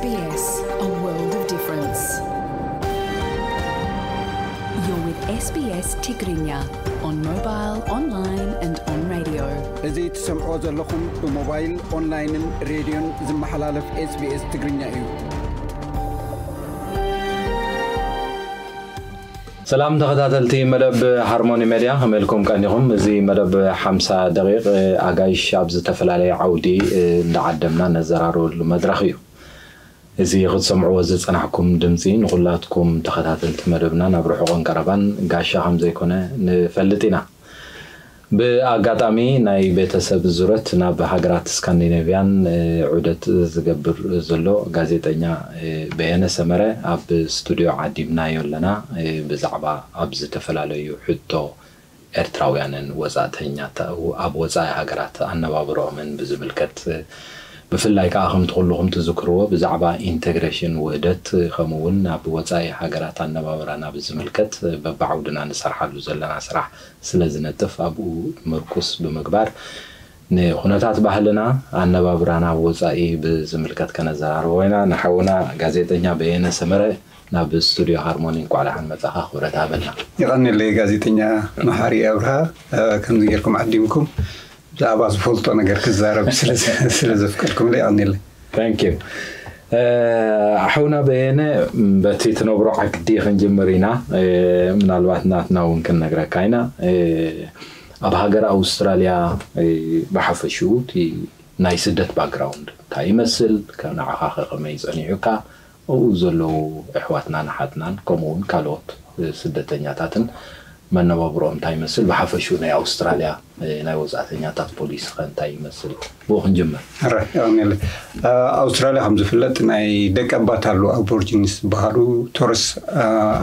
S B S, a world of difference. You're with S B S Tigrinya on mobile, online and on radio. እዚ ትሰምዖ ዘለኹም ብሞባይል፣ ኦንላይንን ሬድዮን ዝመሓላለፍ SBS ትግርኛ እዩ። ሰላም ተኸታተልቲ መደብ ሃርሞኒ ሜድያ፣ ከመይ ኢልኩም ቀኒኹም? እዚ መደብ ሓምሳ ደቂቕ ኣጋይሽ ኣብ ዝተፈላለየ ዓውዲ እንዳዓደምና ነዘራርበሉ መድረኽ እዩ። እዚ ክትሰምዕዎ ዝጸናሕኩም ድምጺ ንኹላትኩም ተኸታተልቲ መደብና ናብ ርሑቕን ቀረባን ጋሻ ከም ዘይኮነ ንፈልጥ ኢና። ብኣጋጣሚ ናይ ቤተሰብ ዙረት ናብ ሃገራት ስካንዲኔቭያን ዑደት ዝገብር ዘሎ ጋዜጠኛ በየነ ሰመረ ኣብ ስቱድዮ ዓዲምናዮ ኣለና። ብዛዕባ ኣብ ዝተፈላለዩ ሕቶ ኤርትራውያንን ወጻእተኛታ-፣ ኣብ ወጻኢ ሃገራት ኣነባብርኦምን ብዝምልከት፣ ብፍላይ ከኣ ከምቲ ኩልኹም ትዝክርዎ ብዛዕባ ኢንተግሬሽን ውህደት፣ ከምኡ እውን ናብ ወጻኢ ሃገራት ኣነባብራና ብዝምልከት በብዓውድና ንሰርሓሉ ዘለና ስራሕ ስለ ዝነጥፍ፣ ኣብኡ ምርኩስ ብምግባር ንኹነታት ባህልና፣ ኣነባብራና ኣብ ወጻኢ ብዝምልከት ከነዘራርቦ ኢና። ንሓውና ጋዜጠኛ በየነ ሰመረ ናብ ስቱድዮ ሃርሞኒ እንኳዕ ደሓን መጻኻ፣ ክብረት ሃበልና። የቐንየለይ ጋዜጠኛ መሓሪ ኣብርሃ፣ እ፣ ከምዚ ጌርኩም ዓዲምኩም ብዛዕባ ዝፈልጦ ነገር ክዛረብ ስለ፣ ስለ ዘፍቀድኩምለይ የቐንየለይ። Thank you። እ፣ ሓውና በየነ፣ በቲ ትነብሮ ዓዲ ክንጅምር ኢና። እ፣ ምናልባት ናትና እውን ክንነግረካ ኢና። እ፣ ኣብ ሃገር ኣውስትራልያ፣ እ፣ ብሓፈሽኡ እቲ ናይ ስደት ባክግራውንድ እንታይ ይመስል፣ ከ-፣ ንዓኻ ከ ከመይ ጸኒሑካ፣ ኣብኡ ዘለዉ ኣሕዋትናን ኣሓትናን ከምኡ እውን ካልኦት ስደተኛታትን መነባብሮኦም እንታይ ይመስል፣ ብሓፈሽኡ ናይ ኣውስትራልያ ናይ ወጻእተኛታት ፖሊሲ ከ እንታይ ይመስል፣ ብኡ ክንጅምር። ሕራይ፣ የቐንየለይ። ኣውስትራልያ ከም ዝፍለጥ ናይ ደቀባት ኣለዉ፣ ኣቦርጂንስ ዝበሃሉ፣ ቶረስ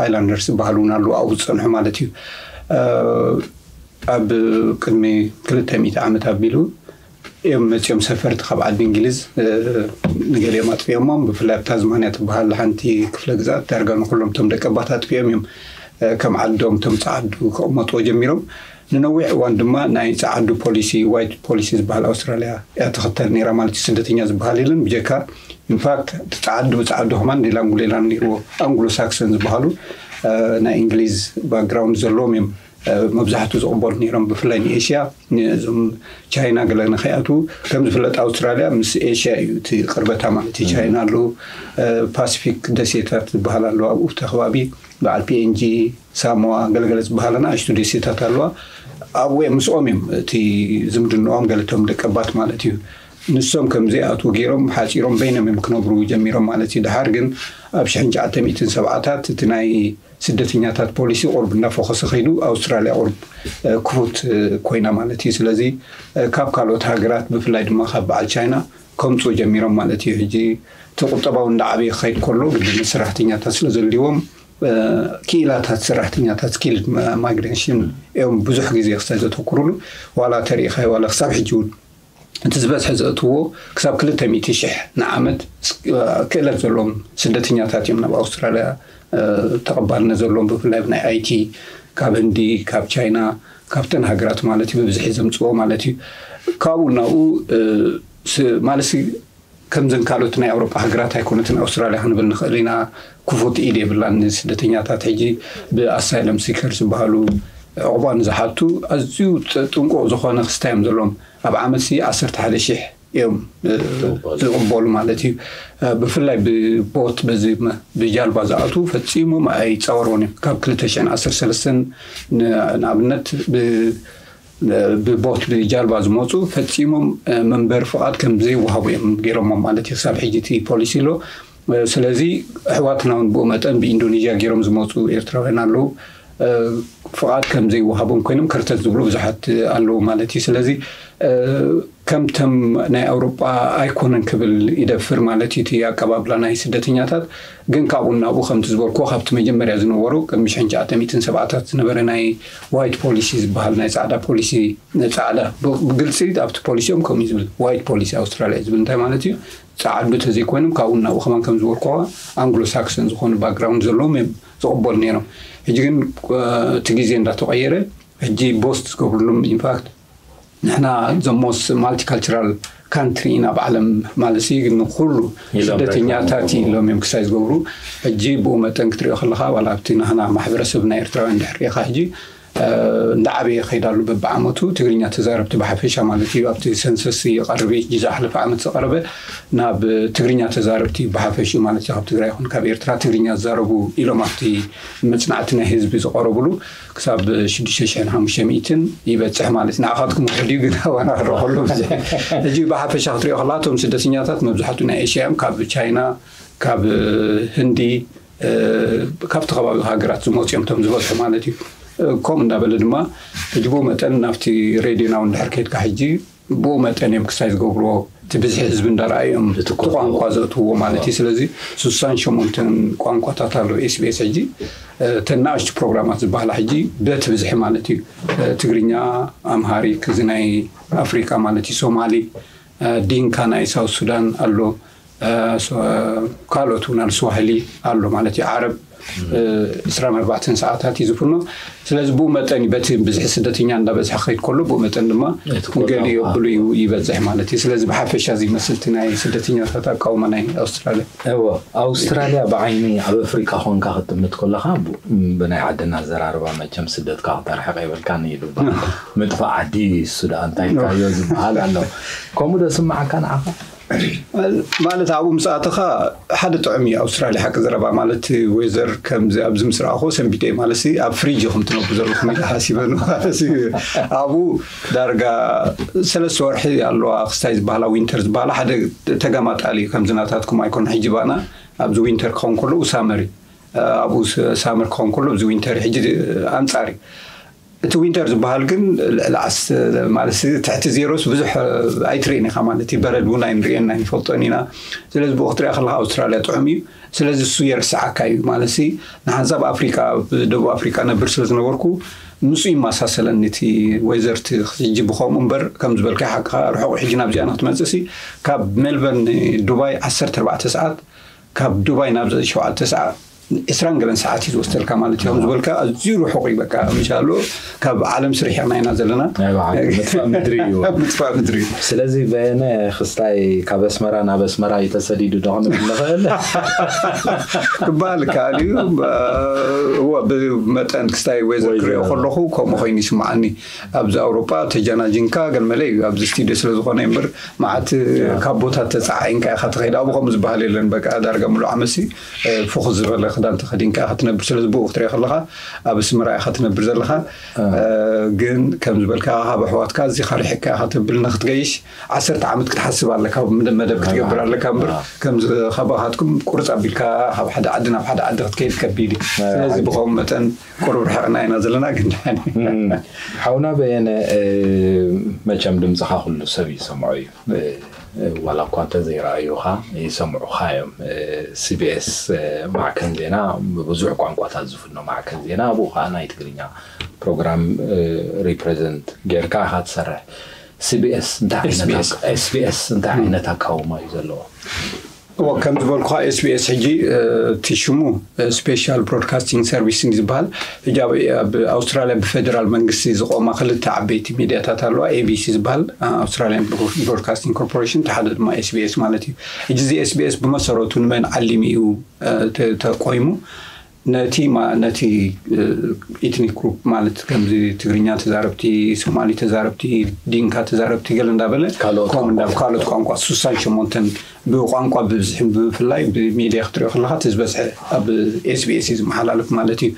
ኣይላንደርስ ዝበሃሉ እውን ኣለዉ፣ ኣብኡ ዝጸንሑ ማለት እዩ። ኣብ ቅድሚ ክልተ ሚእቲ ዓመት ኣቢሉ እዮም መጺኦም ሰፈርቲ ካብ ዓዲ እንግሊዝ። ንገሊኦም ኣጥፊኦሞም፣ ብፍላይ ኣብ ታዝማንያ ትበሃል ሓንቲ ክፍለ ግዝኣት ዳርጋ ንኩሎም እቶም ደቀባት ኣጥፊኦም እዮም ከም ዓዶም እቶም ጸዓዱ ክቕመጥዎ ጀሚሮም። ንነዊሕ እዋን ድማ ናይ ጸዓዱ ፖሊሲ፣ ዋይት ፖሊሲ ዝበሃል ኣውስትራልያ እያ ትኽተል ነይራ ማለት እዩ። ስደተኛ ዝበሃል የለን ብጀካ፣ ኢንፋክት ጸዓዱ ብጸዓዱ ከማን ሌላንጉ ሌላን ነይርዎ። ኣንግሎ ሳክሰን ዝበሃሉ ናይ እንግሊዝ ባክግራውንድ ዘለዎም እዮም መብዛሕትኡ ዝቕበሉ ነይሮም፣ ብፍላይ ንኤሽያ። እዞም ቻይና ገለ ንኸይኣትዉ። ከም ዝፍለጥ ኣውስትራልያ ምስ ኤሽያ እዩ እቲ ቅርበታ ማለት እዩ። ቻይና ኣለዉ፣ ፓሲፊክ ደሴታት ዝበሃል ኣለዉ ኣብኡ እቲ ከባቢ፣ በዓል ፒኤንጂ፣ ሳሞዋ፣ ገለገለ ዝበሃላ ንኣሽቱ ደሴታት ኣለዋ። ኣብኡ እዮም፣ ምስኦም እዮም እቲ ዝምድንኦም ገለቶም ደቀባት ማለት እዩ። ንሶም ከም ዘይኣትዉ ገይሮም ሓጺሮም በይኖም እዮም ክነብሩ ጀሚሮም ማለት እዩ። ድሓር ግን ኣብ ሽሕን ትሽዓተ ሚእትን ሰብዓታት እቲ ናይ ስደተኛታት ፖሊሲ ቁርብ እናፈኾሰ ከይዱ፣ ኣውስትራልያ ቁርብ ክፉት ኮይና ማለት እዩ። ስለዚ ካብ ካልኦት ሃገራት ብፍላይ ድማ ካብ በዓል ቻይና ከምፅኡ ጀሚሮም ማለት እዩ። ሕጂ እቲ ቁጠባዊ እንዳዓበየ ክኸይድ ከሎ ግድን ሰራሕተኛታት ስለ ዘድልዎም ክኢላታት ሰራሕተኛታት፣ ስኪልድ ማይግሬሽን እዮም ብዙሕ ግዜ ክሳብ ዘተኩሩሉ። ዋላ ተሪኢኻዮ ዋላ ክሳብ ሕጂ እውን እቲ ዝበዝሐ ዘእትዎ ክሳብ ክልተ ሚእቲ ሽሕ ንዓመት ክእለት ዘለዎም ስደተኛታት እዮም ናብ ኣውስትራልያ ተቐባልነት ዘለዎም፣ ብፍላይ ናይ ኣይቲ ካብ ህንዲ፣ ካብ ቻይና፣ ካብተን ሃገራት ማለት እዩ ብብዝሒ ዘምፅዎ ማለት እዩ። ካብኡ ናብኡ ማለት ከምዘን ካልኦት ናይ ኣውሮጳ ሃገራት ኣይኮነትን ኣውስትራልያ ክንብል ንኽእል ኢና። ክፉት ኢድ የብላን ንስደተኛታት። ሕጂ ብኣሳይለም ሲከር ዝበሃሉ ዕቑባ ንዝሓቱ ኣዝዩ ጥንቁቕ ዝኾነ ክስታ እዮም ዘለዎም። ኣብ ዓመት ሲ ዓሰርተ ሓደ ሽሕ እዮም ዝቕበሉ ማለት እዩ። ብፍላይ ብቦት በዚ ብጃልባ ዝኣትዉ ፈጺሞም ኣይፃወርዎን እዮም። ካብ ክልተ ሽሕን ዓሰርተ ሰለስተን ንኣብነት ብቦት ብጃልባ ዝመፁ ፈፂሞም መንበሪ ፍቓድ ከም ዘይወሃቡ እዮም ገይሮሞም ማለት እዩ። ክሳብ ሕጂ እቲ ፖሊሲ ኣሎ። ስለዚ ኣሕዋትና እውን ብኡ መጠን ብኢንዶኔዥያ ገይሮም ዝመፁ ኤርትራውያን ኣለዉ። ፍቓድ ከም ዘይወሃቦም ኮይኖም ከርተት ዝብሉ ብዙሓት ኣለዉ ማለት እዩ። ስለዚ ከምቶም ናይ ኣውሮጳ ኣይኮነን ክብል ይደፍር ማለት እዩ እቲ ኣቀባብላ ናይ ስደተኛታት። ግን ካብኡ ናብኡ ከምቲ ዝበልኩዎ ካብቲ መጀመርያ ዝነበሩ ቅድሚ ሽሕን ትሽዓተ ሚእትን ሰብዓታት ዝነበረ ናይ ዋይት ፖሊሲ ዝበሃል ናይ ጻዕዳ ፖሊሲ፣ ጻዕዳ ብ-፣ ብግልጺ ኣብቲ ፖሊሲኦም ከምኡ እዩ ዝብል፣ ዋይት ፖሊሲ ኣውስትራልያ እዩ ዝብል። እንታይ ማለት እዩ? ጻዕዱ ተዘይኮይኖም ካብኡ ናብኡ ከማን ከም ዝበልኩዋ ኣንግሎ ሳክሰን ዝኾኑ ባክግራውንድ ዘለዎም እዮም ዝቕበሉ ነይሮም። ሕጂ ግን እቲ ግዜ እንዳተቐየረ ሕጂ ቦስት ዝገብሩሎም ኢንፋክት ንሕና ዘሞስ ማልቲካልቸራል ካንትሪ ኢና ኣብ ዓለም ማለት እዩ። ግን ኩሉ ኢሎም ስደተኛታት ሬኮርድ ኢሎም እዮም ክሳይ ዝገብሩ። ሕጂ ብኡ መጠን ክትሪኦ ከለኻ ዋላ ኣብቲ ናህና ማሕበረሰብ ናይ ኤርትራውያን ድሕር ሪኢኻ ሕጂ እንዳ ዓበየ ከይዳሉ በብዓመቱ ትግርኛ ተዛረብቲ ብሓፈሻ ማለት እዩ። ኣብቲ ሰንሰስ ይቐርብ እዩ። ዝሓለፈ ዓመት ዝቐረበ ናብ ትግርኛ ተዛረብቲ ብሓፈሽኡ ማለት እዩ። ካብ ትግራይ ይኹን ካብ ኤርትራ ትግርኛ ዝዛረቡ ኢሎም ኣብቲ መፅናዕቲ ናይ ህዝቢ ዝቐረብሉ ክሳብ ሽዱሽተ ሽሕን ሓሙሽተ ሚእትን ይበፅሕ ማለት እዩ። ንዓኻትኩም ውሕድ እዩ ግን ኣባና ክረኸሉ ብዙሕ ሕጂ ብሓፈሻ ክትሪኦ ከላ እቶም ስደተኛታት መብዛሕትኡ ናይ ኤሽያ እዮም። ካብ ቻይና ካብ ህንዲ ካብቲ ከባቢ ሃገራት ዝመፁ እዮም እቶም ዝበዝሑ ማለት እዩ። ከምኡ እንዳበለ ድማ ሕጂ ብኡ መጠን ናብቲ ሬድዮና እውን ድሕር ከይድካ ሕጂ ብኡ መጠን እዮም ክሳይ ዝገብርዎ እቲ ብዝሒ ህዝቢ እንዳረኣዩ እዮም እቲ እቲ ቋንቋ ዘእትውዎ ማለት እዩ። ስለዚ ሱሳን ሸሞንተን ቋንቋታት ኣለዉ ኤስቢኤስ ሕጂ እተን ንኣሽቱ ፕሮግራማት ዝበሃላ ሕጂ በቲ ብዝሒ ማለት እዩ። ትግርኛ፣ ኣምሃሪክ፣ እዚ ናይ ኣፍሪካ ማለት እዩ፣ ሶማሊ፣ ዲንካ ናይ ሳውት ሱዳን ኣሎ፣ ካልኦት እውን ኣሎ፣ ስዋሂሊ ኣሎ ማለት እዩ። ዓረብ ዕስራን ኣርባዕተን ሰዓታት እዩ ዝፍኖ። ስለዚ ብኡ መጠን እዩ በቲ ብዝሒ ስደተኛ እንዳበዝሐ ክኸይድ ከሎ ብኡ መጠን ድማ እቲ ቁጥሪ ገሊኡ ኣዎ። ብሉ ይበዝሕ ማለት እዩ። ስለዚ ብሓፈሻ እዚ ይመስል እቲ ናይ ስደተኛታት ኣቃውማ ናይ ኣውስትራልያ። እዎ፣ ኣውስትራልያ ብዓይኒ ኣብ ኣፍሪቃ ኮንካ ክትጥምት ከለካ ብ- ብናይ ዓድና ኣዘራርባ መቸም ስደትካ ክተርሕቕ የብልካን እዩ ዝበሃል። ምጥፋእ ዓዲ እሱ ደኣ እንታይ ኢልካዮ ዝበሃል ኣሎ። ከምኡ ዶ ስምዓካ ንዓኻ? ማለት ኣብኡ ምስ ኣተኻ ሓደ ጥዑም እዩ ኣውስትራልያ ሓቂ ዘረባ ማለት ወይዘር ከምዚ ኣብዚ ምስ ረኣኹ ሰንቢደ ማለት ኣብ ፍሪጅ ኢኹም ትነብሩ ዘለኹም ኢለ ሓሲበ ማለት ኣብኡ ዳርጋ ሰለስተ ወርሒ ኣለዋ ክስታይ ዝበሃላ ዊንተር ዝበሃላ ሓደ ተጋማጣሊ እዩ ከምዚ ናታትኩም ኣይኮነ ሕጂ ባና ኣብዚ ዊንተር ክኸውን ከሎ ሳመር እዩ ኣብኡ ሳመር ክኸውን ከሎ ኣብዚ ዊንተር ሕጂ ኣንጻር እዩ እቲ ዊንተር ዝበሃል ግን ልዕሊ ዓስ ማለት ትሕቲ ዜሮስ ብዙሕ ኣይትርእን ኢኻ ማለት እዩ። በረድ እውን ኣይንርእየን ኣይንፈልጦን ኢና። ስለዚ ብኡ ክትሪኣ ከለካ ኣውስትራልያ ጥዑም እዩ። ስለዚ እሱ የርስዓካ እዩ ማለት ንሓንሳብ ኣፍሪቃ ደቡብ ኣፍሪቃ ነብር ስለ ዝነበርኩ ምስ ይመሳሰለኒ እቲ ወይዘርቲ ሕጂ ብከምኡ እምበር ከም ዝበልካ ሓቅኻ ርሑቕ ሕጂ ናብዚኣ ንክትመፅእ ሲ ካብ ሜልበርን ዱባይ ዓሰርተ ኣርባዕተ ሰዓት ካብ ዱባይ ናብ ሸውዓተ ሰዓት ዕስራን ገለን ሰዓት እዩ ዝወስደልካ ማለት እዩ። ከም ዝበልካ ኣዝዩ ርሑቕ እዩ በቃ ምሻሎ ካብ ዓለም ስሪሕና ኢና ዘለና ናይ ብሓቂ ምጥፋእ ምድሪ እዩ። ምጥፋእ ምድሪ እዩ። ስለዚ በየነ ክስታይ ካብ ኣስመራ ናብ ኣስመራ እዩ ተሰዲዱ ዶ ክንብል ንኽእል? ክበሃል ይከኣል እዩ። እወ ብመጠን ክስታይ ወይዘር ክሪኦ ከለኹ ከምኡ ኮይኑ ይስምዓኒ። ኣብዚ ኣውሮጳ ተጃናጅንካ ገለ መለ እዩ ኣብዚ ስቱድዮ ስለ ዝኾነ እምበር መዓት ካብ ቦታ ተፀዓዒንካ ኢኻ ትኸይድ ኣብኡ ከምኡ ዝበሃል የለን በቃ ዳርጋ ሙሉእ ዓመትሲ ፍኹስ ዝበለ ክዳን ተኸዲንካ ኢኻ ትነብር ስለዚ ብኡ ክትሪኦ ከለኻ ኣብ ኣስመራ ኢኻ ትነብር ዘለኻ ግን ከም ዝበልካ ካብ ኣሕዋትካ እዚኻ ርሒቕካ ኢኻ ተብል ንክትገይሽ ዓሰርተ ዓመት ክትሓስብ ኣለካ መደብ ክትገብር ኣለካ እምበር ከምዚ ካባኻትኩም ቁርፅ ኣቢልካ ካብ ሓደ ዓዲ ናብ ሓደ ዓዲ ክትከይድ ከቢድ እዩ ስለዚ ብኸምኡ መጠን ቁሩብ ርሕቕና ኢና ዘለና ግን ሓውና በየነ መቸም ድምፅኻ ኩሉ ሰብ ይሰምዖ እዩ ዋላ እኳ እንተዘይረኣዩኻ ይሰምዑኻ እዮም። ሲቢኤስ ማዕከን ዜና ብብዙሕ ቋንቋታት ዝፍኖ ማዕከን ዜና ኣብኡ ከዓ ናይ ትግርኛ ፕሮግራም ሪፕሬዘንት ጌርካ ኢኻ ትሰርሕ። ሲቢኤስ እንታይ ዓይነት ኤስቢኤስ እንታይ ዓይነት ኣቃውማ እዩ ዘለዎ? እዎ ከም ዝበልኩኻ ኤስቢኤስ ሕጂ እቲ ሽሙ ስፔሻል ብሮድካስቲንግ ሰርቪስ እዩ ዝበሃል። ሕጂ ኣብ ኣውስትራልያ ብፌደራል መንግስቲ ዝቆማ ክልተ ዓበይቲ ሚድያታት ኣለዋ። ኤቢሲ ዝበሃል ኣውስትራልያን ብሮድካስቲንግ ኮርፖሬሽን፣ እቲ ሓደ ድማ ኤስቢኤስ ማለት እዩ። ሕጂ እዚ ኤስቢኤስ ብመሰረቱ ንመን ዓሊሙ እዩ ተቆይሙ? ነቲ ነቲ ኢትኒክ ግሩፕ ማለት ከምዚ ትግርኛ ተዛረብቲ፣ ሶማሊ ተዛረብቲ፣ ዲንካ ተዛረብቲ ገለ እንዳበለ ካልኦት ቋንቋ ሱሳን ሸሞንተን ብቋንቋ ብብዝሒ ብምፍላይ ብሚድያ ክትሪኦ ከለካ እቲ ዝበዝሐ ኣብ ኤስቢኤስ እዩ ዝመሓላለፍ ማለት እዩ።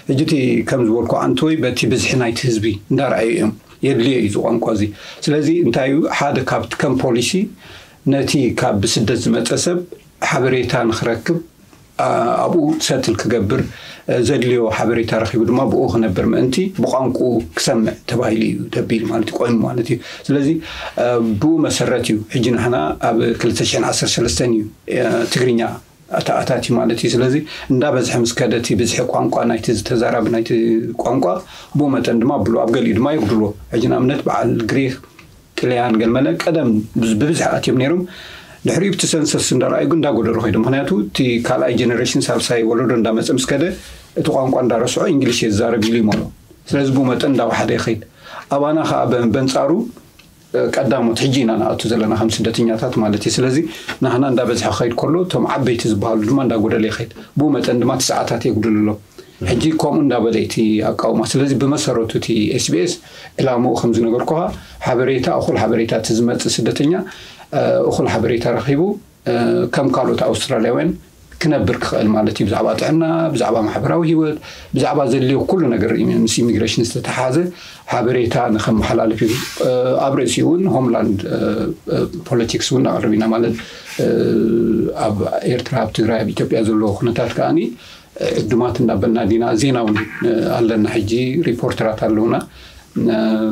ሕጂ እቲ ከም ዝበልኩ ኣንቶይ በቲ ብዝሒ ናይቲ ህዝቢ እንዳረኣዩ እዮም የድልዮ እዩ እዚ ቋንቋ እዚ። ስለዚ እንታይ እዩ ሓደ ካብቲ ከም ፖሊሲ ነቲ ካብ ብስደት ዝመፀ ሰብ ሓበሬታ ንክረክብ ኣብኡ ሰትል ክገብር ዘድልዮ ሓበሬታ ረኪቡ ድማ ብኡ ክነብር ምእንቲ ብቋንቁኡ ክሰምዕ ተባሂሉ እዩ ተቢሉ ማለት እዩ ቆይሙ ማለት እዩ። ስለዚ ብኡ መሰረት እዩ ሕጂ ንሕና ኣብ ክልተ ሽሕን ዓሰርተ ሰለስተን እዩ ትግርኛ ተኣታትዩ ማለት እዩ። ስለዚ እንዳበዝሐ ምስ ከደ እቲ ብዝሒ ቋንቋ ናይቲ ዝተዛራቢ ናይቲ ቋንቋ ብኡ መጠን ድማ ኣብሉ ኣብ ገሊኡ ድማ የጉድልዎ። ሕጂ ንኣብነት በዓል ግሪክ ጥልያን ገለ መለ ቀደም ብብዝሒ ኣትዮም ነይሮም። ድሕሪኡ ብቲ ሰንሰስ እንዳረኣዩ ግን እንዳጎደሉ ከይዶም። ምክንያቱ እቲ ካልኣይ ጀነሬሽን ሳልሳይ ወለዶ እንዳመፀ ምስ ከደ እቲ ቋንቋ እንዳረስዖ እንግሊሽ እየ ዝዛረብ ኢሉ ይመሎ። ስለዚ ብኡ መጠን እንዳወሓደ ይኸይድ። ኣባና ከዓ በንፃሩ ቀዳሞት ሕጂ ኢና ንኣቱ ዘለና ከም ስደተኛታት ማለት እዩ። ስለዚ ናህና እንዳበዝሐ ክኸይድ ከሎ እቶም ዓበይቲ ዝበሃሉ ድማ እንዳጎደለ ይኸይድ። ብኡ መጠን ድማ እቲ ሰዓታት የጉድል ኣሎ። ሕጂ ከምኡ እንዳበለ እቲ ኣቃውማ። ስለዚ ብመሰረቱ እቲ ኤስቢኤስ ዕላምኡ ከም ዝነገርኩኻ ሓበሬታ፣ እኹል ሓበሬታ፣ እቲ ዝመጽእ ስደተኛ እኹል ሓበሬታ ረኺቡ ከም ካልኦት ኣውስትራልያውያን ክነብር ክኽእል ማለት እዩ። ብዛዕባ ጥዕና፣ ብዛዕባ ማሕበራዊ ህይወት፣ ብዛዕባ ዘድልዮ ኩሉ ነገር ምስ ኢሚግሬሽን ዝተተሓዘ ሓበሬታ ንከመሓላልፍ እዩ። ኣብ ርእሲኡ እውን ሆምላንድ ፖለቲክስ እውን ነቕርብ ኢና። ማለት ኣብ ኤርትራ፣ ኣብ ትግራይ፣ ኣብ ኢትዮጵያ ዘለዎ ኩነታት ከዓኒ ዕዱማት እንዳበልና ዲና፣ ዜና እውን ኣለና። ሕጂ ሪፖርተራት ኣለውና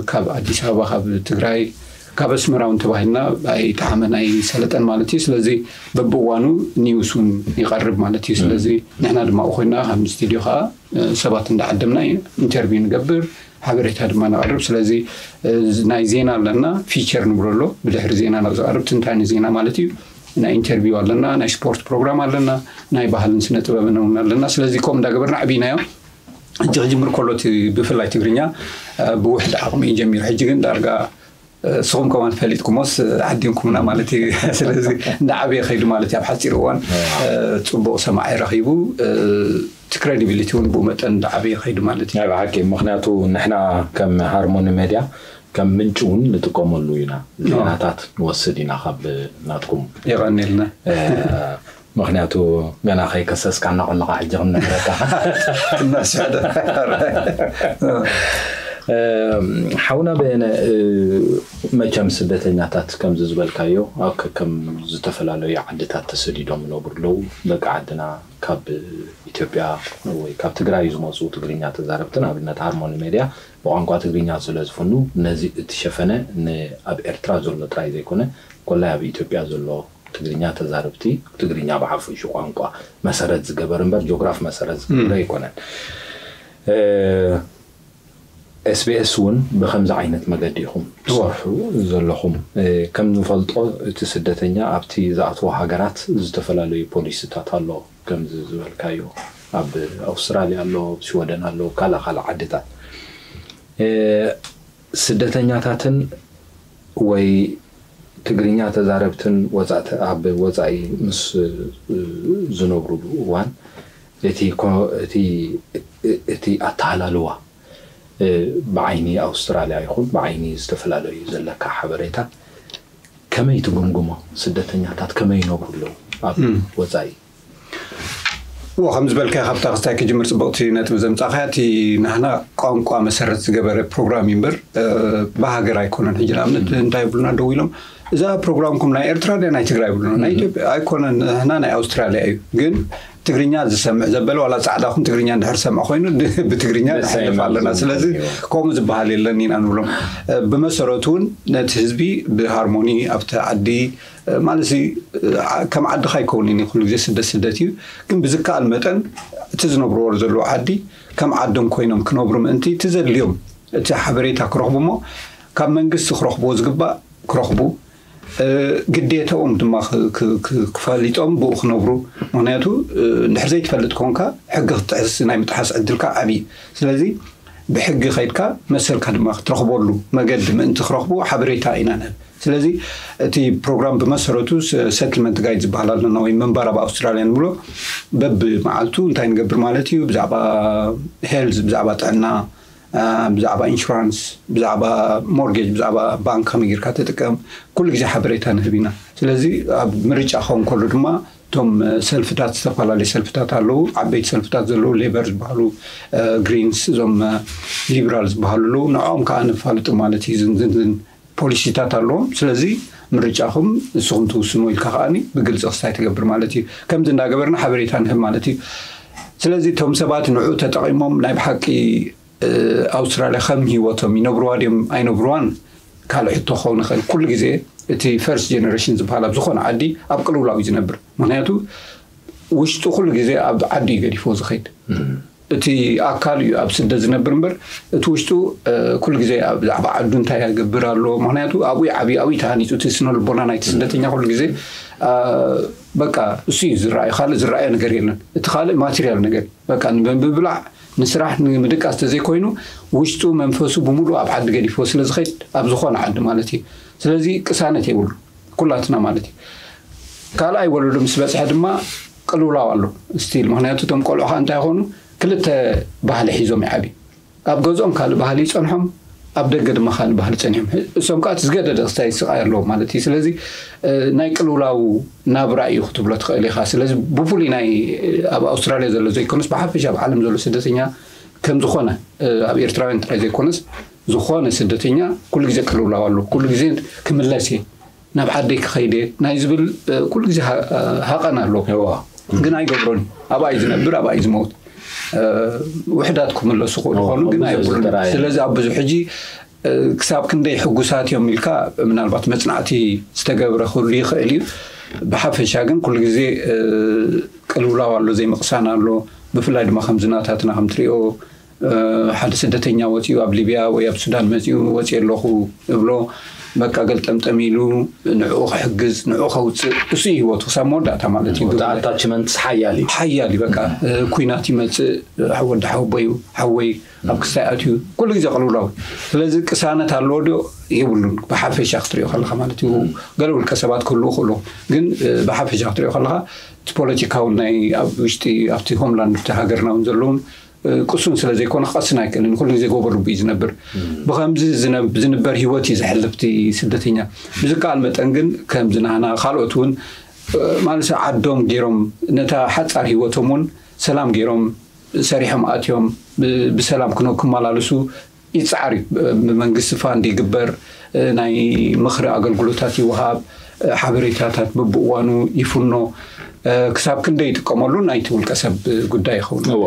ካብ ኣዲስ ኣበባ፣ ካብ ትግራይ፣ ካብ ኣስመራ እውን ተባሂልና ኣይጠዓመን ኣይሰለጠን ማለት እዩ። ስለዚ በብእዋኑ ኒውስ እውን ይቐርብ ማለት እዩ። ስለዚ ንሕና ድማ ኮይና ከም ስቱዲዮ ከዓ ሰባት እንዳዓደምና ኢንተርቪው ንገብር፣ ሓበሬታ ድማ ነቐርብ። ስለዚ ናይ ዜና ኣለና፣ ፊቸር ንብሎ ኣሎ፣ ብድሕሪ ዜና ናብ ዝቐርብ ትንታኒ ዜና ማለት እዩ። ናይ ኢንተርቪው ኣለና፣ ናይ ስፖርት ፕሮግራም ኣለና፣ ናይ ባህልን ስነ ጥበብን እውን ኣለና። ስለዚ ከምኡ እንዳገበርና ዕቢናዮ። ሕጂ ክጅምር ከሎ እቲ ብፍላይ ትግርኛ ብውሕድ ዓቕሚ እዩ ጀሚሩ። ሕጂ ግን ዳርጋ ንስኹም ከማን ፈሊጥኩሞስ ዓዲምኩምና ማለት እዩ። ስለዚ እንዳዓበየ ከይዱ ማለት እዩ። ኣብ ሓፂር እዋን ፅቡቕ ሰማዒ ረኺቡ፣ እቲ ክሬዲቢሊቲ እውን ብኡ መጠን እንዳዓበየ ከይዱ ማለት እዩ። ናይ ብሓቂ፣ ምኽንያቱ ንሕና ከም ሃርሞኒ ሜድያ ከም ምንጪ እውን ንጥቀመሉ ኢና። ዜናታት ንወስድ ኢና ካብ ናትኩም። የቐንየልና። ምኽንያቱ ገና ከይከሰስካ እናቐለኻ ሕጂ ክንነግረካ። እናስሕደ። ሓውና በየነ፣ መቸም ስደተኛታት ከምዚ ዝበልካዮ ኣብ ከከም ዝተፈላለዩ ዓድታት ተሰዲዶም ይነብሩ ኣለዉ። ደቂ ዓድና ካብ ኢትዮጵያ ወይ ካብ ትግራይ ዝመፁ ትግርኛ ተዛረብቲ፣ ንኣብነት ሃርሞኒ ሜድያ ብቋንቋ ትግርኛ ስለ ዝፍኑ፣ ነዚ እትሸፈነ ኣብ ኤርትራ ዘሎ ጥራይ ዘይኮነ፣ ኮላይ ኣብ ኢትዮጵያ ዘሎ ትግርኛ ተዛረብቲ፣ ትግርኛ ብሓፈሹ ቋንቋ መሰረት ዝገበረ እምበር ጂኦግራፍ መሰረት ዝገበረ ኣይኮነን። ኤስቢኤስ እውን ብከምዚ ዓይነት መገዲ ኢኹም ትሰርሑ ዘለኹም። ከም ንፈልጦ፣ እቲ ስደተኛ ኣብቲ ዝኣትዎ ሃገራት ዝተፈላለዩ ፖሊሲታት ኣሎ። ከምዚ ዝበልካዮ ኣብ ኣውስትራልያ ኣሎ፣ ኣብ ሽወደን ኣሎ፣ ካልእ ካልእ ዓድታት። ስደተኛታትን ወይ ትግርኛ ተዛረብትን ወጻእተ-፣ ኣብ ወጻኢ ምስ ዝነብሩሉ እዋን፣ እቲ ኮ-፣ እቲ፣ እቲ ኣተሃላልዋ፣ ብዓይኒ ኣውስትራልያ ይኹን ብዓይኒ ዝተፈላለዩ ዘለካ ሓበሬታ ከመይ ትግምግሞ? ስደተኛታት ከመይ ይነብሩ ኣለዉ ኣብ ወጻኢ? እዎ፣ ከም ዝበልካዮ፣ ካብታ ክስታይ ክጅምር ጽቡቕቲ ነጥቢ ዘምጻእካያ፣ እቲ ናህና ቋንቋ መሰረት ዝገበረ ፕሮግራም እዩ እምበር፣ ብሃገር ኣይኮነን። ሕጂ ንኣብነት እንታይ ይብሉና ደው ኢሎም፣ "እዛ ፕሮግራምኩም ናይ ኤርትራ ድያ ናይ ትግራይ?" ይብሉና። "ናይ ኢትዮጵያ ኣይኮነን፣ ናህና ናይ ኣውስትራልያ እዩ። ግን ትግርኛ ዝሰምዕ ዘበለ፣ ዋላ ጻዕዳ ኹን ትግርኛ እንድሕር ሰምዕ ኮይኑ፣ ድ-፣ ብትግርኛ ንሕልፍ ኣለና። ስለዚ ከምኡ ዝበሃል የለን ኢና ንብሎም። ብመሰረቱ እውን ነቲ ህዝቢ ብሃርሞኒ ኣብቲ ዓዲ፣ ማለት ሲ፣ ከም ዓድኻ ኣይከውንን እዩ፣ ኩሉ ግዜ ስደት ስደት እዩ። ግን ብዝከኣል መጠን እቲ ዝነብርዎ ዘለዉ ዓዲ ከም ዓዶም ኮይኖም ክነብሩ ምእንቲ፣ እቲ ዘድልዮም እቲ ሓበሬታ ክረኽቡ እሞ፣ ካብ መንግስቲ ክረኽብዎ ዝግባእ ክረኽቡ፣ ግዴታኦም ድማ ክ-፣ ክ-፣ ክ-፣ ክፈሊጦም ብኡ ክነብሩ። ምኽንያቱ፣ እንድሕር ዘይትፈልጥ ኮንካ፣ ሕጊ ክትጥሕስ ናይ ምጥሓስ ዕድልካ ዓብዪ እዩ። ስለዚ ብሕጊ ከይድካ መሰልካ ድማ ክትረኽበሉ መገዲ ምእንቲ ክረኽቡ ሓበሬታ ኢና ንህብ። ስለዚ እቲ ፕሮግራም ብመሰረቱ ስ-፣ ሰትልመንት ጋይድ ዝበሃል ኣለና፣ ወይ ምንባር ኣብ ኣውስትራልያ ንብሎ። በብመዓልቱ እንታይ ንገብር ማለት እዩ፣ ብዛዕባ ሄልዝ፣ ብዛዕባ ጥዕና፣ አ፣ ብዛዕባ ኢንሹራንስ፣ ብዛዕባ ሞርጌጅ፣ ብዛዕባ ባንክ ከመይ ጌርካ ትጥቀም፣ ኩሉ ግዜ ሓበሬታ ንህብ ኢና። ስለዚ ኣብ ምርጫ ክኸውን ከሎ ድማ እቶም ሰልፍታት፣ ዝተፈላለዩ ሰልፍታት ኣለዉ። ዓበይቲ ሰልፍታት ዘለዉ፣ ሌበር ዝበሃሉ፣ አ፣ ግሪንስ፣ እዞም፣ አ፣ ሊበራል ዝበሃሉ ኣለዉ። ንዕኦም ከዓ ነፋልጡ ማለት እዩ። ዝን፣ ዝን፣ ዝን ፖሊሲታት ኣለዎም። ስለዚ ምርጫኹም ንስኹም ትውስኑ ኢልካ ከዓኒ ብግልፂ ክስታይ ትገብር ማለት እዩ። ከምዚ እንዳገበርና ሓበሬታ ንህብ ማለት እዩ። ስለዚ እቶም ሰባት ንዑ ተጠቒሞም ናይ ብሓቂ፣ እ፣ ኣውስትራልያ ከም ህይወቶም ይነብርዋ ድዮም ኣይነብርዋን ካልእ ሕቶ ክኸውን ይኽእል። ኩሉ ግዜ እቲ ፈርስት ጀነሬሽን ዝበሃል ኣብ ዝኾነ ዓዲ ኣብ ቅልውላው እዩ ዝነብር። ምኽንያቱ ውሽጡ ኩሉ ግዜ ኣብ ዓዲ እዩ ገዲፍዎ ዝኸይድ። እቲ ኣካል እዩ ኣብ ስደት ዝነብር እምበር፣ እቲ ውሽጡ፣ እ፣ ኩሉ ግዜ ኣብ ብዛዕባ ዓዱ እንታይ ይገብር ኣሎ። ምኽንያቱ ኣብኡ ይዓብዩ፣ ኣብኡ እዩ ተሃኒፁ። እቲ ስነ ልቦና ናይቲ ስደተኛ ኩሉ ግዜ፣ እ፣ በቃ እሱ እዩ ዝረኣዩ፣ ካልእ ዝረኣየ ነገር የለን። እቲ ካልእ ማቴሪያል ነገር፣ በቃ ንምብላዕ ንስራሕ ንምድቃስ ተዘይኮይኑ ውሽጡ መንፈሱ ብምሉእ ኣብ ዓዲ ገዲፎ ስለ ዝኸይድ ኣብ ዝኾነ ዓዲ ማለት እዩ። ስለዚ ቅሳነት የብሉ ኩላትና ማለት እዩ። ካልኣይ ወለዶ ምስ በፅሐ ድማ ቅልውላው ኣሎ ስቲል። ምክንያቱ እቶም ቆልዑ ከዓ እንታይ ይኾኑ? ክልተ ባህሊ ሒዞም ይዓብዩ። ኣብ ገዝኦም ካልእ ባህሊ ይጸንሖም፣ ኣብ ደገ ድማ ካልእ ባህሊ ጸኒሖም። እሶም ከዓ እቲ ዝገደደ ክስታይ ይስቃይ ኣለዎም ማለት እዩ። ስለዚ ናይ ቅልውላው ናብራ እዩ ክትብሎ ትኽእል ኢኻ። ስለዚ ብፍሉይ ናይ ኣብ ኣውስትራልያ ዘሎ ዘይኮነስ ብሓፈሻ ኣብ ዓለም ዘሎ ስደተኛ ከም ዝኾነ ኣብ ኤርትራውያን ጥራይ ዘይኮነስ ዝኾነ ስደተኛ ኩሉ ግዜ ቅልውላው ኣሎ። ኩሉ ግዜ ክምለስ እየ ናብ ዓደይ ክኸይድ እየ ናይ ዝብል ኩሉ ግዜ ሃቐን ኣለዎ። ግን ኣይገብሮን። ኣብኣ እዩ ዝነብር፣ ኣብኣ እዩ ዝመውት። ውሕዳት ክምለሱ ክእሉ ኾኑ ግን ኣይብሉን። ስለዚ ኣብ ብዙሕ ሕጂ ክሳብ ክንደይ ሕጉሳት እዮም ኢልካ ምናልባት መፅናዕቲ ዝተገብረ ክህሉ ይኽእል እዩ። ብሓፈሻ ግን ኩሉ ግዜ ቅልውላው ኣሎ፣ ዘይምቕሳን ኣሎ። ብፍላይ ድማ ከምዚ ናታትና ከም ትሪኦ ሓደ ስደተኛ ወፂኡ ኣብ ሊብያ ወይ ኣብ ሱዳን መፂኡ ወፂኡ ኣለኹ እብሎ በቃ ገልጠምጠም ኢሉ ንዕኡ ክሕግዝ ንዕኡ ከውፅእ እሱ እዩ ህይወቱ ክሳብ መወዳእታ ማለት እዩ። ኣታችመንት ሓያል እዩ። ሓያል እዩ። በቃ ኩናት ይመፅእ፣ ወዲ ሓወቦይ ሓወይ ኣብ ክስታይ ኣትዩ ኩሉ ግዜ ቅልውላው። ስለዚ ቅሳነት ኣለዎ ዶ? የብሉን። ብሓፈሻ ክትሪኦ ከለካ ማለት እዩ። ገለ ውልቀ ሰባት ክህልዉ ክእሉ ግን ብሓፈሻ ክትሪኦ ከለካ እቲ ፖለቲካውን ናይ ኣብ ውሽጢ ኣብቲ ሆምላንድ እቲ ሃገርና እውን ዘለውን ቅሱን ስለ ዘይኮነ ክቐስን ኣይክእልን። ኩሉ ግዜ ጎቦ ልቡ እዩ ዝነብር። ብከምዚ ዝነብ- ዝንበር ህይወት እዩ ዘሕልፍ እቲ ስደተኛ። ብዝከኣል መጠን ግን ከምዚ ናህና ካልኦት እውን ማለት ዓዶም ገይሮም ነታ ሓፃር ህይወቶም እውን ሰላም ገይሮም ሰሪሖም ኣትዮም ብሰላም ክመላለሱ ይፅዓር እዩ። ብመንግስቲ ፋንድ ይግበር፣ ናይ ምኽሪ ኣገልግሎታት ይወሃብ፣ ሓበሬታታት ብብእዋኑ ይፍኖ። ክሳብ ክንደይ ይጥቀመሉ ናይቲ ውልቀ ሰብ ጉዳይ ይኸውን። እወ፣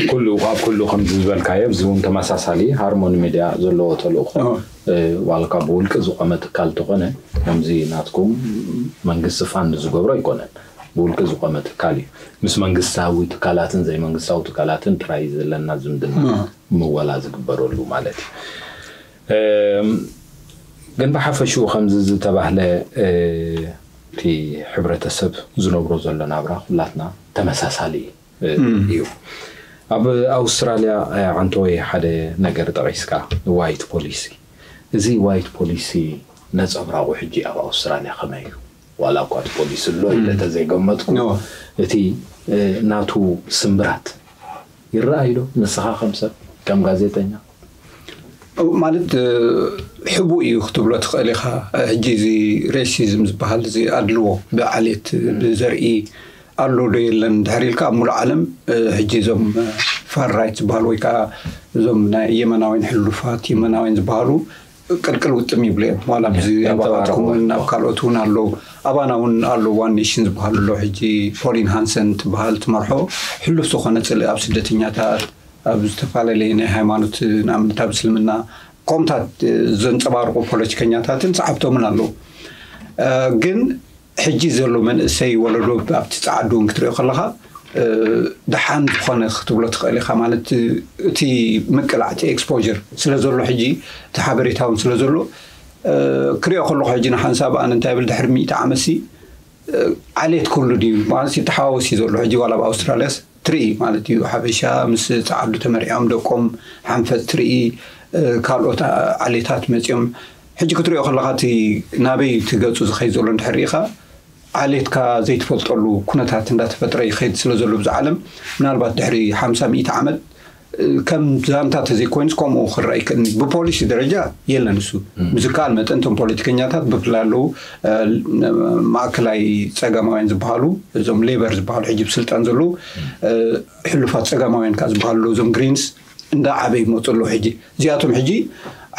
ኩሉ ኣብ ኩሉ ከምዚ ዝበልካዮ፣ እዚ እውን ተመሳሳሊ ሃርሞኒ ሚድያ ዘለዎ ተልእኾ፣ ዋልካ ብውልቂ ዝቆመ ትካል ተኾነ፣ ከምዚ ናትኩም መንግስቲ ፋንድ ዝገብሮ ኣይኮነን። ብውልቂ ዝቆመ ትካል እዩ። ምስ መንግስታዊ ትካላትን ዘይመንግስታዊ ትካላትን ጥራይ ዘለና ዝምድና ምወላ ዝግበረሉ ማለት እዩ። ግን ብሓፈሽኡ ከምዚ ዝተባህለ እቲ ሕብረተሰብ ዝነብሮ ዘሎ ናብራ ኩላትና ተመሳሳሊ እዩ። ኣብ ኣውስትራልያ ዓንተወይ ሓደ ነገር ጠቒስካ፣ ዋይት ፖሊሲ። እዚ ዋይት ፖሊሲ ነፀብራቑ ሕጂ ኣብ ኣውስትራልያ ከመይ እዩ? ዋላ እኳ እቲ ፖሊሲ ኣሎ ኢለ ተዘይገመትኩ፣ እቲ ናቱ ስምብራት ይረኣይ ዶ? ንስኻ ከም ሰብ፣ ከም ጋዜጠኛ? ማለት ሕቡእ እዩ ክትብሎ ትኽእል ኢኻ። ሕጂ እዚ ሬሲዝም ዝበሃል እዚ ኣድልዎ ብዓሌት ብዘርኢ ኣሎ ዶ የለን ድሕሪ ኢልካ ኣብ ሙሉእ ዓለም ሕጂ እዞም ፋር ራይት ዝበሃሉ ወይ ከዓ እዞም ናይ የመናውያን ሕሉፋት የመናውያን ዝበሃሉ ቅልቅል ውጥም ይብሉ እዮም። ዋላ ኣብዚ ኣባኻትኩም እውን ኣብ ካልኦት እውን ኣለዉ። ኣባና እውን ኣለዉ ዋን ኔሽን ዝበሃሉ ኣለዉ። ሕጂ ፖሊን ሃንሰን ትበሃል ትመርሖ ሕሉፍ ዝኾነ ፅልኢ ኣብ ስደተኛታት ኣብ ዝተፈላለየ ናይ ሃይማኖት ንኣብነት ኣብ እስልምና ከምኡታት ዘንፀባርቑ ፖለቲከኛታትን ሰዓብቶምን ኣለዉ። ግን ሕጂ ዘሎ መንእሰይ ወለዶ ኣብቲ ፃዓዱ እውን ክትሪኦ ከለኻ ደሓን ዝኾነ ክትብሎ ትኽእል ኢኻ። ማለት እቲ ምቅላዕ እቲ ኤክስፖር ስለ ዘሎ ሕጂ እቲ ሓበሬታ እውን ስለ ዘሎ ክሪኦ ከለኹ ሕጂ ንሓንሳብ ኣነ እንታይ ብል ድሕሪ ሚእቲ ዓመት ሲ ዓሌት ክህሉ ድዩ ማለት ይተሓዋወስ እዩ ዘሎ። ሕጂ ዋላ ኣብ ኣውስትራልያስ ትርኢ ማለት እዩ። ሓበሻ ምስ ፃዓዱ ተመርዕዮም ደቆም ሓንፈፅ ትርኢ፣ ካልኦት ዓሌታት መፅኦም ሕጂ ክትሪኦ ከለካ እቲ ናበይ እቲ ገፁ ዝኸይድ ዘሎ እንድሕር ርኢኻ ዓሌትካ ዘይትፈልጠሉ ኩነታት እንዳተፈጥረ ይኸይድ ስለ ዘሎ ብዛ ዓለም ምናልባት ድሕሪ ሓምሳ ሚእቲ ዓመት ከም ዛንታ ተዘይኮይኑስ ከምኡ ክረአ ይክእል። ብፖሊሲ ደረጃ የለን እሱ። ብዝከኣል መጠን እቶም ፖለቲከኛታት ብፍላይ ኣለዉ ማእከላይ ፀገማውያን ዝበሃሉ እዞም ሌበር ዝበሃሉ ሕጂ ብስልጣን ዘለዉ ሕሉፋት ፀገማውያን ከዓ ዝበሃሉ ኣለዉ እዞም ግሪንስ እንዳ ዓበዩ ይመፁ ኣለዉ። ሕጂ እዚኣቶም ሕጂ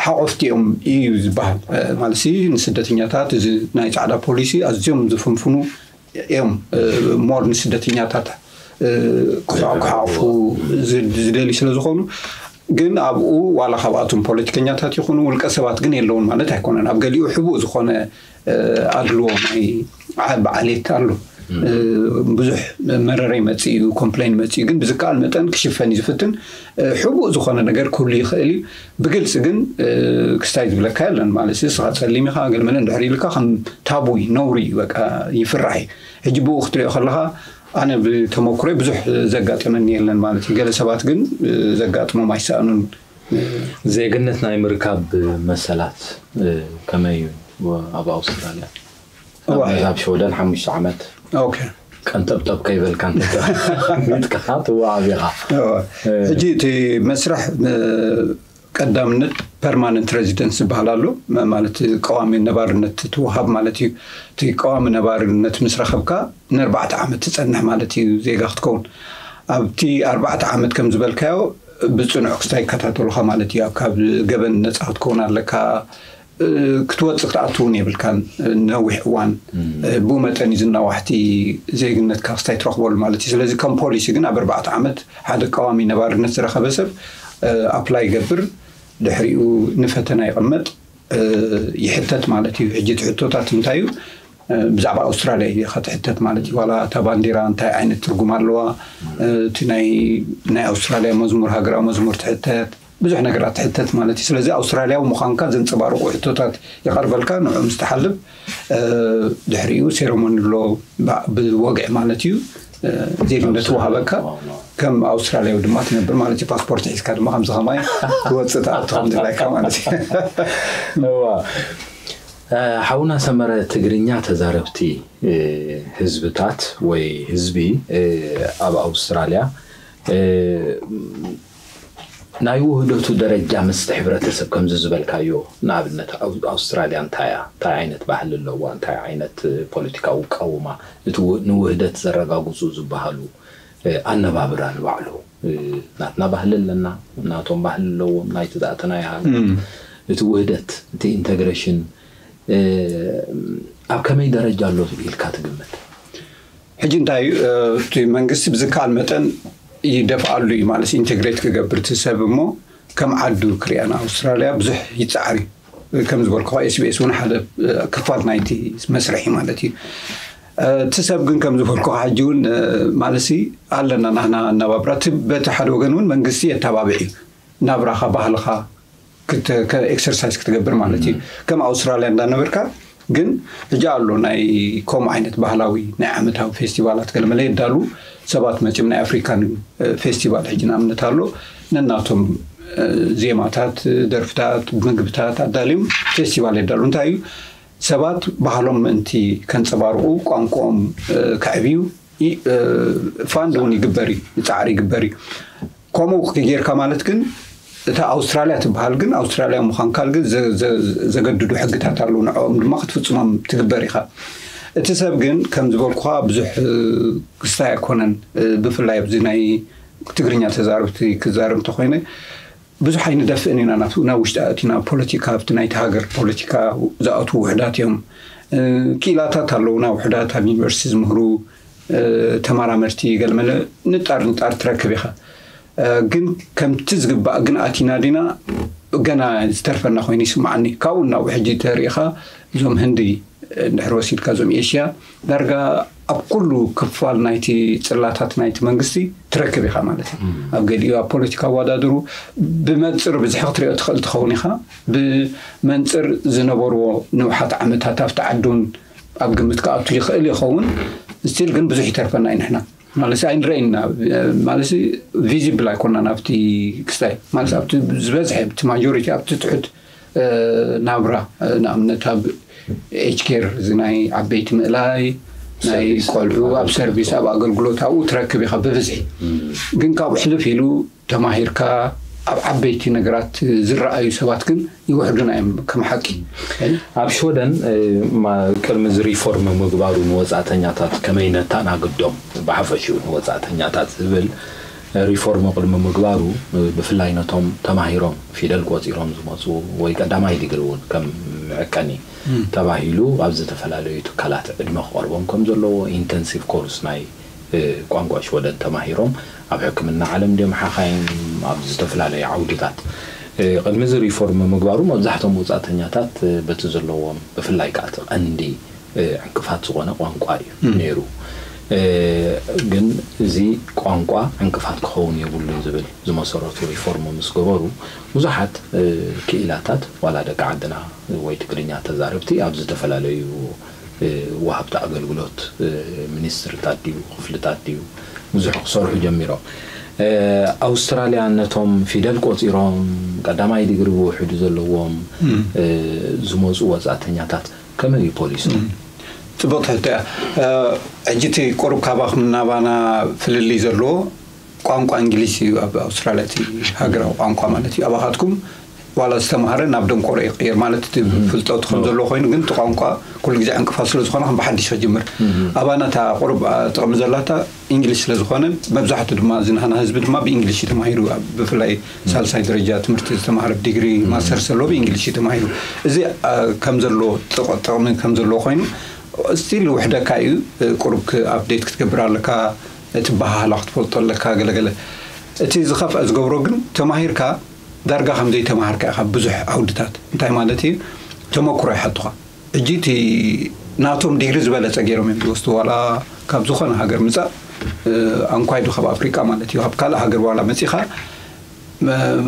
ሓቆፍቲ እዮም እዩ ዝበሃል ማለት ንስደተኛታት እዚ ናይ ፃዕዳ ፖሊሲ ኣዝዮም ዝፍንፍኑ እዮም። ሞር ንስደተኛታት ክሓቁ ዝደሊ ስለ ዝኾኑ ግን ኣብኡ ዋላ ካብኣቶም ፖለቲከኛታት ይኹኑ ውልቀ ሰባት ግን የለውን ማለት ኣይኮነን። ኣብ ገሊኡ ሕቡእ ዝኾነ ኣድልዎ ናይ ብዓሌት ኣሎ። ብዙሕ መረረይ መፅእ እዩ ኮምፕሌን መፅእ እዩ ግን ብዝከኣል መጠን ክሽፈን እዩ ዝፍትን። ሕቡእ ዝኾነ ነገር ክህሉ ይኽእል እዩ። ብግልፂ ግን ክስታይ ዝብለካ የለን ማለት ንስኻ ፀሊም ኢኻ ገልመለ እንድሕር ኢልካ ከም ታቡይ ነውሪ እዩ በቃ ይፍራሕ እዩ። ሕጂ ብኡ ክትሪኦ ከለኻ ኣነ ብተመክሮይ ብዙሕ ዘጋጠመኒ የለን ማለት እዩ። ገለ ሰባት ግን ዘጋጥሞም ኣይሰኣኑን። ዜግነት ናይ ምርካብ መሰላት ከመይ እዩ ኣብ ኣውስትራልያ? ኣብ ሽወደን ሓሙሽተ ዓመት ቀንጠብጠብ ከይበልካ ሚጥካ ትወሃብ ኢኻ። ሕጂ እቲ መስርሕ ቀዳምነት ፐርማነንት ሬዚደንስ ዝበሃል ኣሎ። ማለት ቀዋሚ ነባርነት ትወሃብ ማለት እዩ። እቲ ቀዋሚ ነባርነት ምስ ረኸብካ ንኣርባዕተ ዓመት ትጸንሕ ማለት እዩ ዜጋ ክትከውን። ኣብቲ ኣርባዕተ ዓመት ከም ዝበልካዮ ብጽኑዕ ክስታይ ይከታተሉኻ ማለት እዩ። ካብ ገበን ነጻ ክትከውን ኣለካ። ክትወጽእ ክትኣትውን የብልካን ነዊሕ እዋን። ብኡ መጠን እዩ ዝናዋሕቲ ዜግነትካ ክስታይ ትረኽበሉ ማለት እዩ። ስለዚ ከም ፖሊሲ ግን ኣብ ኣርባዕተ ዓመት ሓደ ቀዋሚ ነባርነት ዝረኸበ ሰብ ኣፕላይ ይገብር፣ ድሕሪኡ ንፈተና ይቕመጥ፣ ይሕተት ማለት እዩ። ሕጂ እቲ ሕቶታት እንታይ እዩ? ብዛዕባ ኣውስትራልያ እዩ ከትሕተት ማለት እዩ። ዋላ እታ ባንዲራ እንታይ ዓይነት ትርጉም ኣለዋ፣ እቲ ናይ ናይ ኣውስትራልያ መዝሙር፣ ሃገራዊ መዝሙር ትሕተት፣ ብዙሕ ነገራት ትሕተት ማለት እዩ። ስለዚ ኣውስትራልያዊ ምዃንካ ዘንጸባርቑ ሕቶታት ይቐርበልካ። ንዕኡ ምስ ትሓልፍ ድሕሪኡ ሴረሞኒ ኣሎ ብወግዒ ማለት እዩ። ዜግነት ወሃበካ፣ ከም ኣውስትራልያዊ ድማ ትነብር ማለት እዩ። ፓስፖርት ሒዝካ ድማ ከምዚ ከማይ ትወፅእ ትኣቱ ከም ድላይካ ማለት እዩ። እዋ ሓውና ሰመረ፣ ትግርኛ ተዛረብቲ ህዝብታት ወይ ህዝቢ ኣብ ኣውስትራልያ ናይ ውህደቱ ደረጃ ምስቲ ሕብረተሰብ ከምዚ ዝበልካዮ፣ ንኣብነት ኣውስትራልያ እንታይ እያ፣ እንታይ ዓይነት ባህሊ ኣለዋ፣ እንታይ ዓይነት ፖለቲካዊ ኣቃውማ፣ እቲ ንውህደት ዘረጋግፁ ዝበሃሉ ኣነባብራ ንባዕሉ ናትና ባህሊ ኣለና፣ ናቶም ባህሊ ኣለዎም፣ ናይቲ ዝኣተናዮ ሃገራት። እቲ ውህደት፣ እቲ ኢንተግሬሽን ኣብ ከመይ ደረጃ ኣሎ ኢልካ ትግምት? ሕጂ እንታይ እዩ እቲ መንግስቲ ብዝከኣል መጠን ይደፍኣሉ እዩ ማለት ኢንቴግሬት ክገብር እቲ ሰብ እሞ ከም ዓዱ ክሪኣ ንኣውስትራልያ ብዙሕ ይፃዕር እዩ። ከም ዝበልኩ ኤስቢኤስ እውን ሓደ ክፋል ናይቲ መስርሒ ማለት እዩ። እቲ ሰብ ግን ከም ዝበልኩ ሕጂ እውን ማለሲ ኣለና ናህና ኣነባብራ እቲ በቲ ሓደ ወገን እውን መንግስቲ የተባብዕ እዩ ናብራኻ ባህልኻ ኤክሰርሳይዝ ክትገብር ማለት እዩ። ከም ኣውስትራልያ እንዳነበርካ ግን ሕጂ ኣሎ ናይ ከምኡ ዓይነት ባህላዊ ናይ ዓመታዊ ፌስቲቫላት ገለመለ የዳሉ ሰባት መፅም ናይ ኣፍሪካን ፌስቲቫል ሕጂ ንኣብነት ኣሎ ነናቶም ዜማታት ደርፍታት ምግብታት ኣዳልዮም ፌስቲቫል የዳሉ እንታይ እዩ ሰባት ባህሎም ምእንቲ ከንፀባርቁ ቋንቋኦም ከዕብዩ ፋንድ እውን ይግበር እዩ ፃዕሪ ይግበር እዩ ከምኡ ጌርካ ማለት ግን እታ ኣውስትራልያ ትበሃል ግን ኣውስትራልያ ምዃንካል ግን ዘገድዱ ሕግታት ኣለዉ ንዕኦም ድማ ክትፍፅሞም ትግበር ኢኻ እቲ ሰብ ግን ከም ዝበልኩኻ ብዙሕ ክስታይ ኣይኮነን ብፍላይ ኣብዚ ናይ ትግርኛ ተዛረብቲ ክዛረብ እንተኮይነ ብዙሕ ኣይንደፍእን ኢና ናብ ውሽጢ ኣእቲና ፖለቲካ ኣብቲ ናይቲ ሃገር ፖለቲካ ዝኣትዉ ውሕዳት እዮም ክኢላታት ኣለዉና ውሕዳት ኣብ ዩኒቨርሲቲ ዝምህሩ ተመራመርቲ ገለመለ ንጣር ንጣር ትረክብ ኢኻ ግን ከምቲ ዝግባእ ግን ኣቲና ዲና ገና ዝተርፈና ኮይኑ ይስማዓኒ ካብኡ እናው ሕጂ ተሪኢኻ እዞም ህንዲ እንድሕር ወሲድካ እዞም ኤሽያ ዳርጋ ኣብ ኩሉ ክፋል ናይቲ ፅላታት ናይቲ መንግስቲ ትረክብ ኢኻ ማለት እዩ ኣብ ገሊኡ ኣብ ፖለቲካ ኣወዳድሩ ብመንፅር ብዝሒ ክትሪኦ ትኽእል ትኸውን ኢኻ ብመንፅር ዝነበርዎ ንውሓት ዓመታት ኣብቲ ዓዱን ኣብ ግምት ክኣቱ ይኽእል ይኸውን ስቲል ግን ብዙሕ ይተርፈና እዩ ንሕና ማለት ኣይንረእና ማለት ቪዚብል ኣይኮና ናብቲ ክስታይ ማለት ኣብቲ ዝበዝሐ ኣብቲ ማጆሪቲ ኣብቲ ትሑት ናብራ ንኣብነት ኣብ ኤጅ ኬር እዚ ናይ ዓበይቲ ምእላይ ናይ ቆልዑ ኣብ ሰርቪስ ኣብ ኣገልግሎት ኣብኡ ትረክብ ኢኻ ብብዝሒ ግን ካብኡ ሕልፍ ኢሉ ተማሂርካ ኣብ ዓበይቲ ነገራት ዝረኣዩ ሰባት ግን ይውሕዱና እዮም ከም ሓቂ ኣብ ሽወደን ቅድሚ እዚ ሪፎርም ምግባሩ ንወፃእተኛታት ከመይ ነተኣናግዶም ብሓፈሽኡ ንወፃእተኛታት ዝብል ሪፎርም ቅድሚ ምግባሩ ብፍላይ ነቶም ተማሂሮም ፊደል ቆፂሮም ዝመፁ ወይ ቀዳማይ ዲግሪ እውን ከም መዐቀኒ ተባሂሉ ኣብ ዝተፈላለዩ ትካላት ዕድመ ክቐርቦም ከም ዘለዎ ኢንተንሲቭ ኮርስ ናይ ቋንቋ ሽወደን ተማሂሮም ኣብ ሕክምና ዓለም ድዮም ሓኻይም ኣብ ዝተፈላለዩ ዓውድታት ቅድሚ እዚ ሪፎርም ምግባሩ መብዛሕቶም ወፃእተኛታት በቲ ዘለዎም ብፍላይ ከዓ እቲ ቀንዲ ዕንቅፋት ዝኾነ ቋንቋ እዩ ነይሩ ግን እዚ ቋንቋ ዕንቅፋት ክኸውን የብሉን ዝብል ዝመሰረቱ ሪፎርም ምስ ገበሩ ብዙሓት ክኢላታት ዋላ ደቂ ዓድና ወይ ትግርኛ ተዛረብቲ ኣብ ዝተፈላለዩ ወሃብቲ ኣገልግሎት፣ ሚኒስትርታት ድዩ፣ ክፍልታት ድዩ፣ ብዙሕ ክሰርሑ ጀሚሮም። ኣውስትራልያ ነቶም ፊደል ቆጺሮም ቀዳማይ ዲግሪ ብውሕዱ ዘለዎም ዝመፁ ወፃእተኛታት ከመይ እዩ ፖሊሱ? ፅቡቅ ትሕቶ እያ። ሕጂ እቲ ቁሩብ ካባኹም ናባና ፍልልይ ዘለዎ ቋንቋ እንግሊዝ እዩ። ኣብ ኣውስትራልያ እቲ ሃገራዊ ቋንቋ ማለት እዩ። ኣባኻትኩም ዋላ ዝተምሃረ ናብ ደንቆሮ ይቕየር ማለት እቲ ፍልጠቱ ከም ዘለዎ ኮይኑ፣ ግን እቲ ቋንቋ ኩሉ ግዜ ዕንቅፋት ስለ ዝኾነ ከም ብሓድሽ ክጅምር። ኣባና እታ ቁሩብ ጥቕሚ ዘላታ እንግሊዝ ስለ ዝኾነ፣ መብዛሕቱ ድማ እዚ ናህና ህዝቢ ድማ ብእንግሊሽ እዩ ተማሂሩ። ብፍላይ ሳልሳይ ደረጃ ትምህርቲ ዝተማሃረ፣ ዲግሪ ማስተርስ ዘለዎ ብእንግሊሽ እዩ ተማሂሩ። እዚ ከም ዘሎ ጥቕሚ ከም ዘለዎ ኮይኑ፣ ስቲል ውሕደካ እዩ። ቁሩብ ኣፕዴት ክትገብር ኣለካ፣ እቲ በሃህላ ክትፈልጦ ኣለካ። ገለገለ እቲ ዝኸፍአ ዝገብሮ ግን ተማሂርካ ዳርጋ ከም ዘይተማሃርካ ኢኻ። ብዙሕ ዓውድታት እንታይ ማለት እዩ? ተመክሮ ይሓቱኻ። ሕጂ እቲ ናቶም ዲግሪ ዝበለፀ ገይሮም እዮም ዝወስዱ። ዋላ ካብ ዝኾነ ሃገር ምፃእ፣ ኣንኳይዶ ካብ ኣፍሪቃ ማለት እዩ፣ ካብ ካልእ ሃገር ዋላ መፂኻ፣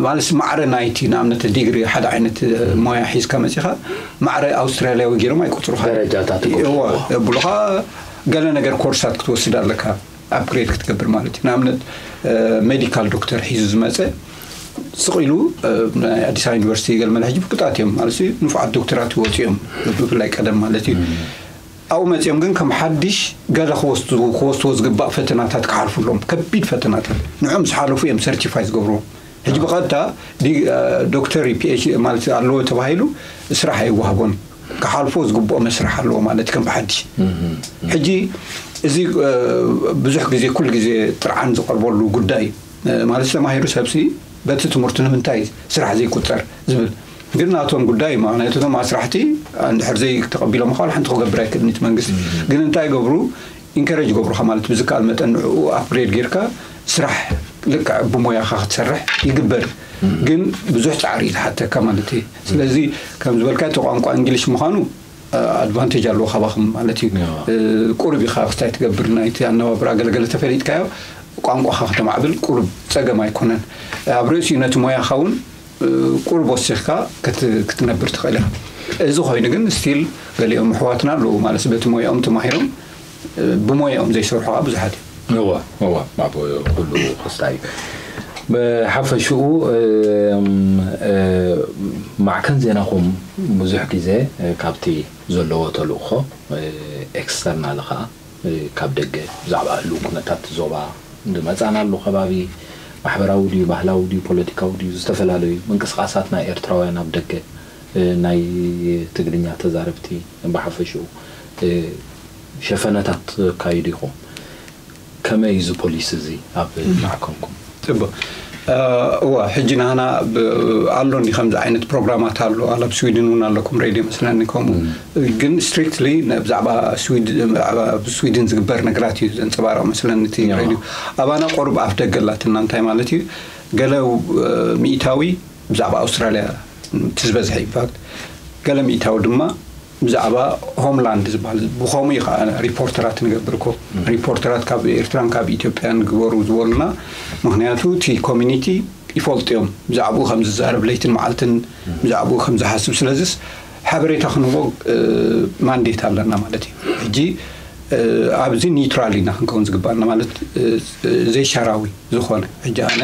ማለት ማዕረ ናይቲ ንኣብነት ዲግሪ ሓደ ዓይነት ሞያ ሒዝካ መፂኻ፣ ማዕረ ኣውስትራልያዊ ገይሮም ኣይቆፅሩኻ። ደረጃታት የብሉኻ። ገለ ነገር ኮርሳት ክትወስድ ኣለካ፣ ኣፕግሬድ ክትገብር ማለት እዩ። ንኣብነት ሜዲካል ዶክተር ሒዙ ዝመፀ ስቕ ኢሉ ናይ ኣዲስ ኣበባ ዩኒቨርሲቲ ገለመለ ሕጂ ፍሉጣት እዮም ማለት እዩ፣ ንፉዓት ዶክተራት ይወፁ እዮም፣ ብፍላይ ቀደም ማለት እዩ። ኣብኡ መፂኦም ግን ከም ሓድሽ ገለ ክወስዱ ክወስድዎ ዝግባእ ፈተናታት ክሓልፉሎም፣ ከቢድ ፈተናታት ንዕኦም ዝሓለፉ እዮም ሰርቲፋይ ዝገብርዎም። ሕጂ ብቐጥታ ዶክተር ፒኤች ማለት ኣለዎ ተባሂሉ ስራሕ ኣይወሃቦን፣ ክሓልፎ ዝግብኦ መስርሕ ኣለዎ ማለት ከም ብሓድሽ። ሕጂ እዚ ብዙሕ ግዜ ኩሉ ግዜ ጥርዓን ዝቐርበሉ ጉዳይ ማለት ተማሂሩ ሰብሲ በቲ ትምህርቱ ንምንታይ ስራሕ ዘይቁፀር ዝብል ግን ናቶም ጉዳይ እዩ። ምክንያቱ እቶም ኣስራሕቲ እንድሕር ዘይተቐቢሎም ከ ሓንቲ ክገብር ኣይክእልን እቲ መንግስቲ። ግን እንታይ ይገብሩ? ኢንከረጅ ይገብሩኻ ማለት ብዝከኣል መጠን ንዕኡ ኣፕግሬድ ጌርካ ስራሕ ልክዕ ብሞያኻ ክትሰርሕ ይግበር። ግን ብዙሕ ፃዕሪ እዩ ዝሓተካ ማለት እዩ። ስለዚ ከም ዝበልካ እቲ ቋንቋ እንግሊሽ ምዃኑ ኣድቫንቴጅ ኣለዎ ካባኹም ማለት እዩ። ቁሩብ ኢኻ ክስታይ ትገብር ናይቲ ኣነባብራ ገለገለ ተፈሊጥካዮ ቋንቋኻ ከተማዕብል ቁሩብ ፀገም ኣይኮነን። ኣብ ርእሲኡ ነቲ ሞያኻ እውን ቁሩብ ወሲኽካ ክትነብር ትኽእል ኢኻ። እዚ ኮይኑ ግን ስቲል ገሊኦም ኣሕዋትና ኣለዉ ማለት በቲ ሞያኦም ተማሂሮም ብሞያኦም ዘይሰርሑ ከዓ ብዙሓት እዮም። እወ እወ ማቦ ኩሉ ክስታይ እዩ። ብሓፈሽኡ ማዕከን ዜናኹም ብዙሕ ግዜ ካብቲ ዘለዎ ተልእኾ ኤክስተርናል ከዓ ካብ ደገ ብዛዕባ ህልው ኩነታት ዞባ ዝመፃናሉ ከባቢ ማሕበራዊ ድዩ ባህላዊ ድዩ ፖለቲካዊ ድዩ ዝተፈላለዩ ምንቅስቃሳት ናይ ኤርትራውያን ኣብ ደገ ናይ ትግርኛ ተዛረብቲ ብሓፈሽኡ ሸፈነታት ካይዱ ኢኹም። ከመይ እዚ ፖሊሲ እዚ ኣብ ማዕከንኩም? ፅቡቅ እዋ ሕጂ ናህና ኣሎ እንዲ ከምዚ ዓይነት ፕሮግራማት ኣሎ ኣላ ኣብ ስዊድን እውን ኣለኩም ሬድዮ መስለኒ ከምኡ ግን ስትሪክትሊ ብዛዕባ ስዊድን ዝግበር ነገራት እዩ ዘንፀባረቕ መስለኒ እቲ ሬድዮ ኣባና ቆርብ ኣፍ ደገ ኣላትና እንታይ ማለት እዩ ገለ ሚእታዊ ብዛዕባ ኣውስትራልያ እቲ ዝበዝሐ ኢንፋክት ገለ ሚእታዊ ድማ ብዛዕባ ሆምላንድ ዝበሃል ብኸምኡ እዩ ከዓ ሪፖርተራት ንገብር እኮ ሪፖርተራት ካብ ኤርትራን ካብ ኢትዮጵያን ግበሩ ዝበሉና ምክንያቱ እቲ ኮሚኒቲ ይፈልጡ እዮም ብዛዕባኡ ከም ዝዛረብ ለይትን መዓልትን ብዛዕባኡ ከም ዝሓስብ ስለዚስ ሓበሬታ ክንህቦ ማንዴት ኣለና ማለት እዩ ሕጂ ኣብዚ ኒውትራል ኢና ክንከውን ዝግባኣና ማለት ዘይሻራዊ ዝኾነ ሕጂ ኣነ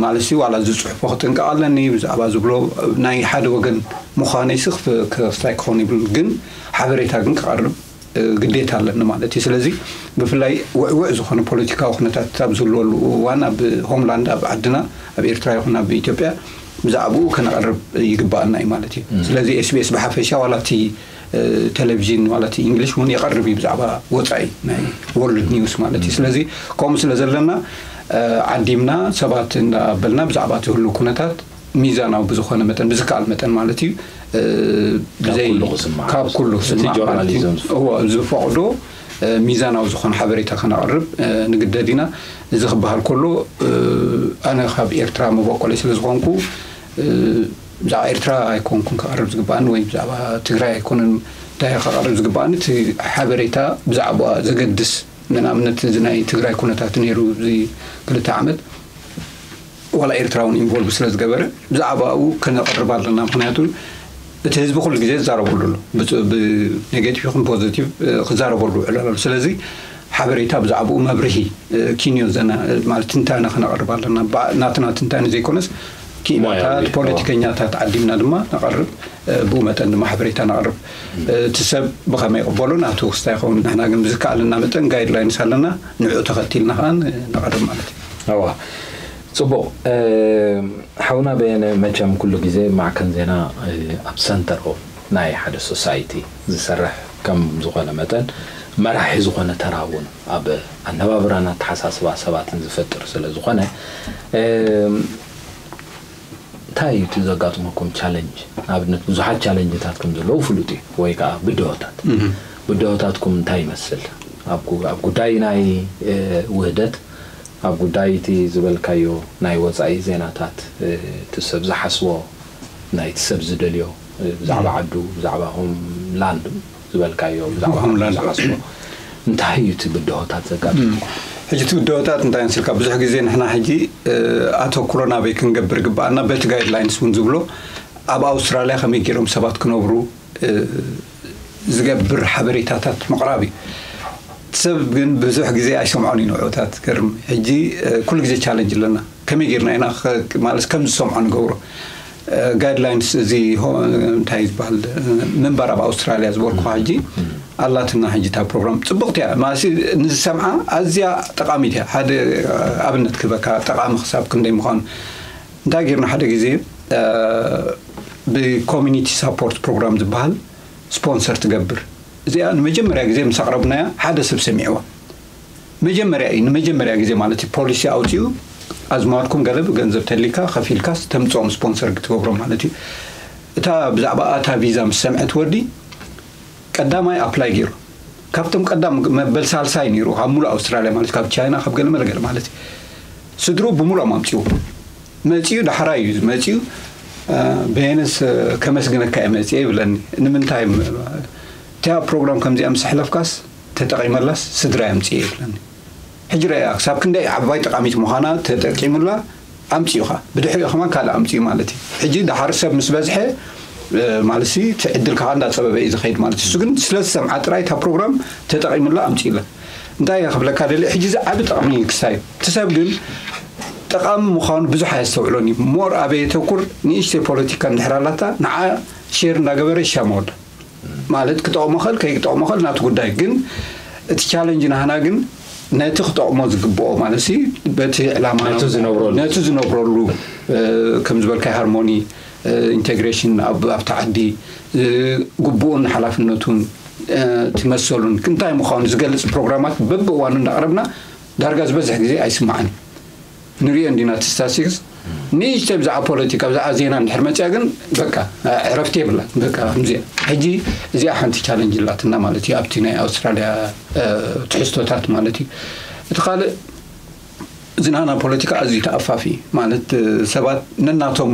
ማለት ዋላ ዝፅሕፎ ክጥንቀቕ ኣለኒ ብዛዕባ ዝብሎ ናይ ሓደ ወገን ምዃነይ ሲ ክስታይ ክኸውን ይብሉን ግን ሓበሬታ ግን ክቐርብ ግዴታ ኣለኒ ማለት እዩ ስለዚ ብፍላይ ውዕውዕ ዝኾነ ፖለቲካዊ ኩነታት ኣብ ዝህልወሉ እዋን ኣብ ሆምላንድ ኣብ ዓድና ኣብ ኤርትራ ይኹን ኣብ ኢትዮጵያ ብዛዕባኡ ከነቐርብ ይግባኣና እዩ ማለት እዩ ስለዚ ኤስቢኤስ ብሓፈሻ ዋላ እቲ ቴሌቪዥን ማለት እንግሊሽ እውን የቐርብ እዩ ብዛዕባ ወፃኢ ናይ ወርልድ ኒውስ ማለት እዩ ስለዚ ከምኡ ስለ ዘለና ዓዲምና ሰባት እንዳበልና ብዛዕባ እቲ ህሉ ኩነታት ሚዛናዊ ብዝኾነ መጠን ብዝከኣል መጠን ማለት እዩ ብዘይ ካብ ኩሉ ዝፈቕዶ ሚዛናዊ ዝኾነ ሓበሬታ ከነቕርብ ንግደድ ኢና እዚ ክበሃል ከሎ ኣነ ካብ ኤርትራ መበቆለይ ስለ ዝኾንኩ ብዛዕባ ኤርትራ ኣይኮንኩን ክቐርብ ዝግባኣኒ ወይ ብዛዕባ ትግራይ ኣይኮነን እንታይ ክቐርብ ዝግባኣኒ እቲ ሓበሬታ ብዛዕባ ዘገድስ ንኣብነት እዚ ናይ ትግራይ ኩነታት ነይሩ እዚ ክልተ ዓመት ዋላ ኤርትራ እውን ኢንቮልቭ ስለ ዝገበረ ብዛዕባኡ ከነቕርብ ኣለና ምክንያቱ እቲ ህዝቢ ኩሉ ግዜ ዝዛረበሉ ኣሎ። ብጽ- ብኔጌቲቭ ይኹን ፖዚቲቭ፣ እ፣ ክዛረበሉ ይውዕል ኣሎ። ስለዚ ሓበሬታ ብዛዕባኡ መብርሂ፣ እ፣ ኪንዮ ዘና፣ እ፣ ማለት ትንታነ ክነቕርብ ኣለና። ባ- ናትና ትንታነ ዘይኮነስ ክኢላታት፣ ሞያዊ። ፖለቲከኛታት ዓዲምና ድማ ነቕርብ፣ እ፣ ብኡ መጠን ድማ ሓበሬታ ነቕርብ። እ፣ እቲ ሰብ ብኸመይ ይቕበሎ ናቱ ክስታይ ይኸውን። ንሕና ግን ብዝከኣለና መጠን ጋይድላይንስ ኣለና፣ ንዕኡ ተኸቲልና ከዓ ን- ነቕርብ ማለት እዩ። እዋ፣ ጽቡቕ። ሓውና በየነ፣ መቸም ኩሉ ግዜ ማዕከን ዜና ኣብ ሰንተር ኦፍ ናይ ሓደ ሶሳይቲ ዝሰርሕ ከም ዝኾነ መጠን፣ መራሒ ዝኾነ ተራ እውን ኣብ ኣነባብራን ኣተሓሳስባ ሰባትን ዝፈጥር ስለ ዝኾነ፣ እንታይ እዩ እቲ ዘጋጥመኩም ቻለንጅ? ንኣብነት ብዙሓት ቻለንጅታት ከም ዘለዉ ፍሉጥ እዩ፣ ወይ ከዓ ብድሆታት። ብድሆታትኩም እንታይ ይመስል? ኣብ ጉ- ኣብ ጉዳይ ናይ ውህደት፣ ኣብ ጉዳይ እቲ ዝበልካዮ ናይ ወፃኢ ዜናታት፣ እቲ ሰብ ዝሓስቦ፣ ናይቲ ሰብ ዝደልዮ፣ ብዛዕባ ዓዱ፣ ብዛዕባ ሆምላንድ ዝበልካዮ፣ ብዛዕባ ዓዱ ዝሓስቦ እንታይ እዩ እቲ ብድሆታት ዘጋጥም? ሕጂ እቲ ብድሆታት እንታይ ንስልካ ብዙሕ ግዜ ንሕና ሕጂ ኣተኩሮ ናበይ ክንገብር ግባኣና፣ በቲ ጋይድላይንስ እውን ዝብሎ ኣብ ኣውስትራልያ ከመይ ገይሮም ሰባት ክነብሩ ዝገብር ሓበሬታታት ምቕራብ እዩ። ሰብ ግን ብዙሕ ግዜ ኣይሰምዖን እዩ ንዕታት ገርም። ሕጂ ኩሉ ግዜ ቻለንጅ ኣለና፣ ከመይ ጌርና ኢና ማለት ከም ዝሰምዖ ንገብሮ? ጋይድላይንስ እዚ እንታይ ዝበሃል ምንባር ኣብ ኣውስትራልያ ዝበልኩ ሕጂ ኣላትና። ሕጂ እታ ፕሮግራም ፅቡቕቲ እያ ማለት ንዝሰምዓ ኣዝያ ጠቃሚት እያ። ሓደ ኣብነት ክበካ ጠቃሚ ክሳብ ክንደይ ምዃኑ እንታይ ጌርና ሓደ ግዜ ብኮሚኒቲ ሳፖርት ፕሮግራም ዝበሃል ስፖንሰር ትገብር። እዚኣ ንመጀመርያ ግዜ ምስ ኣቕረብናያ ሓደ ሰብ ሰሚዕዋ። መጀመርያ እዩ፣ ንመጀመርያ ግዜ ማለት እዩ። ፖሊሲ ኣውፂኡ ኣዝማድኩም ገለ ገንዘብ ተሊካ ከፊልካስ ተምፅኦም ስፖንሰር ክትገብሮም ማለት እዩ። እታ ብዛዕባ ኣታ ቪዛ ምስ ሰምዐት ወዲ ቀዳማይ ኣፕላይ ገይሩ ካብቶም ቀዳም መበል ሳልሳይ ነይሩ ካብ ሙሉእ ኣውስትራልያ ማለት ካብ ቻይና ካብ ገለ መለገለ ማለት እዩ። ስድሩ ብምሉኦም ኣምፅኡ መፂኡ ዳሕራይ እዩ መፂኡ። በየነስ ከመስግነካ እየ መፂአ ይብለኒ። ንምንታይ እቲያ ፕሮግራም ከምዚኣ ምስ ኣሕለፍካስ ተጠቂመላስ ስድራ ኣምፅአ ይብለኒ። ሕጂ ረያ ክሳብ ክንደይ ዓባይ ጠቃሚት ምዃና ተጠቂሙላ ኣምፅኡ ኻ ብድሕሪኡ ከማን ካልእ ኣምፅኡ ማለት እዩ። ሕጂ ዳሓር ሰብ ምስ በዝሐ ማለት ሲ እቲ ዕድል ከዓ እንዳፀበበ እዩ ዝኸይድ ማለት እዩ። እሱ ግን ስለ ዝሰምዓ ጥራይ እታ ፕሮግራም ተጠቂሙላ ኣምፅኡላ። እንታይ እየ ክብለካ ደሊ ሕጂ እዚ ዓቢ ጠቕሚ ክስታይ እቲ ሰብ ግን ጠቓሚ ምዃኑ ብዙሕ ኣየስተውዕሎን እዩ። ሞር ኣበይ የተኩር ንእሽተይ ፖለቲካ እንድሕር ኣላታ ንዓ ሼር እንዳገበረ ይሻመወላ ማለት ክጠቕሞ ኸል ከይጠቕሞ ኸል ናቱ ጉዳይ ግን እቲ ቻለንጅ ናህና ግን ነቲ ክጠቕሞ ዝግብኦ ማለት ሲ በቲ ዕላማ ነቲ ዝነብረሉ። ነቲ ዝነብረሉ ከም ዝበልካይ ሃርሞኒ ኢንቴግሬሽን ኣብቲ ዓዲ ግቡኡን ሓላፍነቱን እቲ መሰሉን እንታይ ምዃኑ ዝገልፅ ፕሮግራማት በብእዋኑ እንዳቕረብና ዳርጋ ዝበዝሕ ግዜ ኣይስማዕን። ንሪኦ እንዲና እቲ ስታስቲክስ ንእሽተይ ብዛዕባ ፖለቲካ ብዛዕባ ዜና እንድሕር መፅያ ግን በቃ ዕረፍቲ የብላን። በቃ ከምዚኣ ሕጂ እዚኣ ሓንቲ ቻለንጅ ኣላትና ማለት እዩ ኣብቲ ናይ ኣውስትራልያ ትሕዝቶታት ማለት እዩ። እቲ ካልእ ዝናና ፖለቲካ ኣዝዩ ተኣፋፊ ማለት ሰባት ነናቶም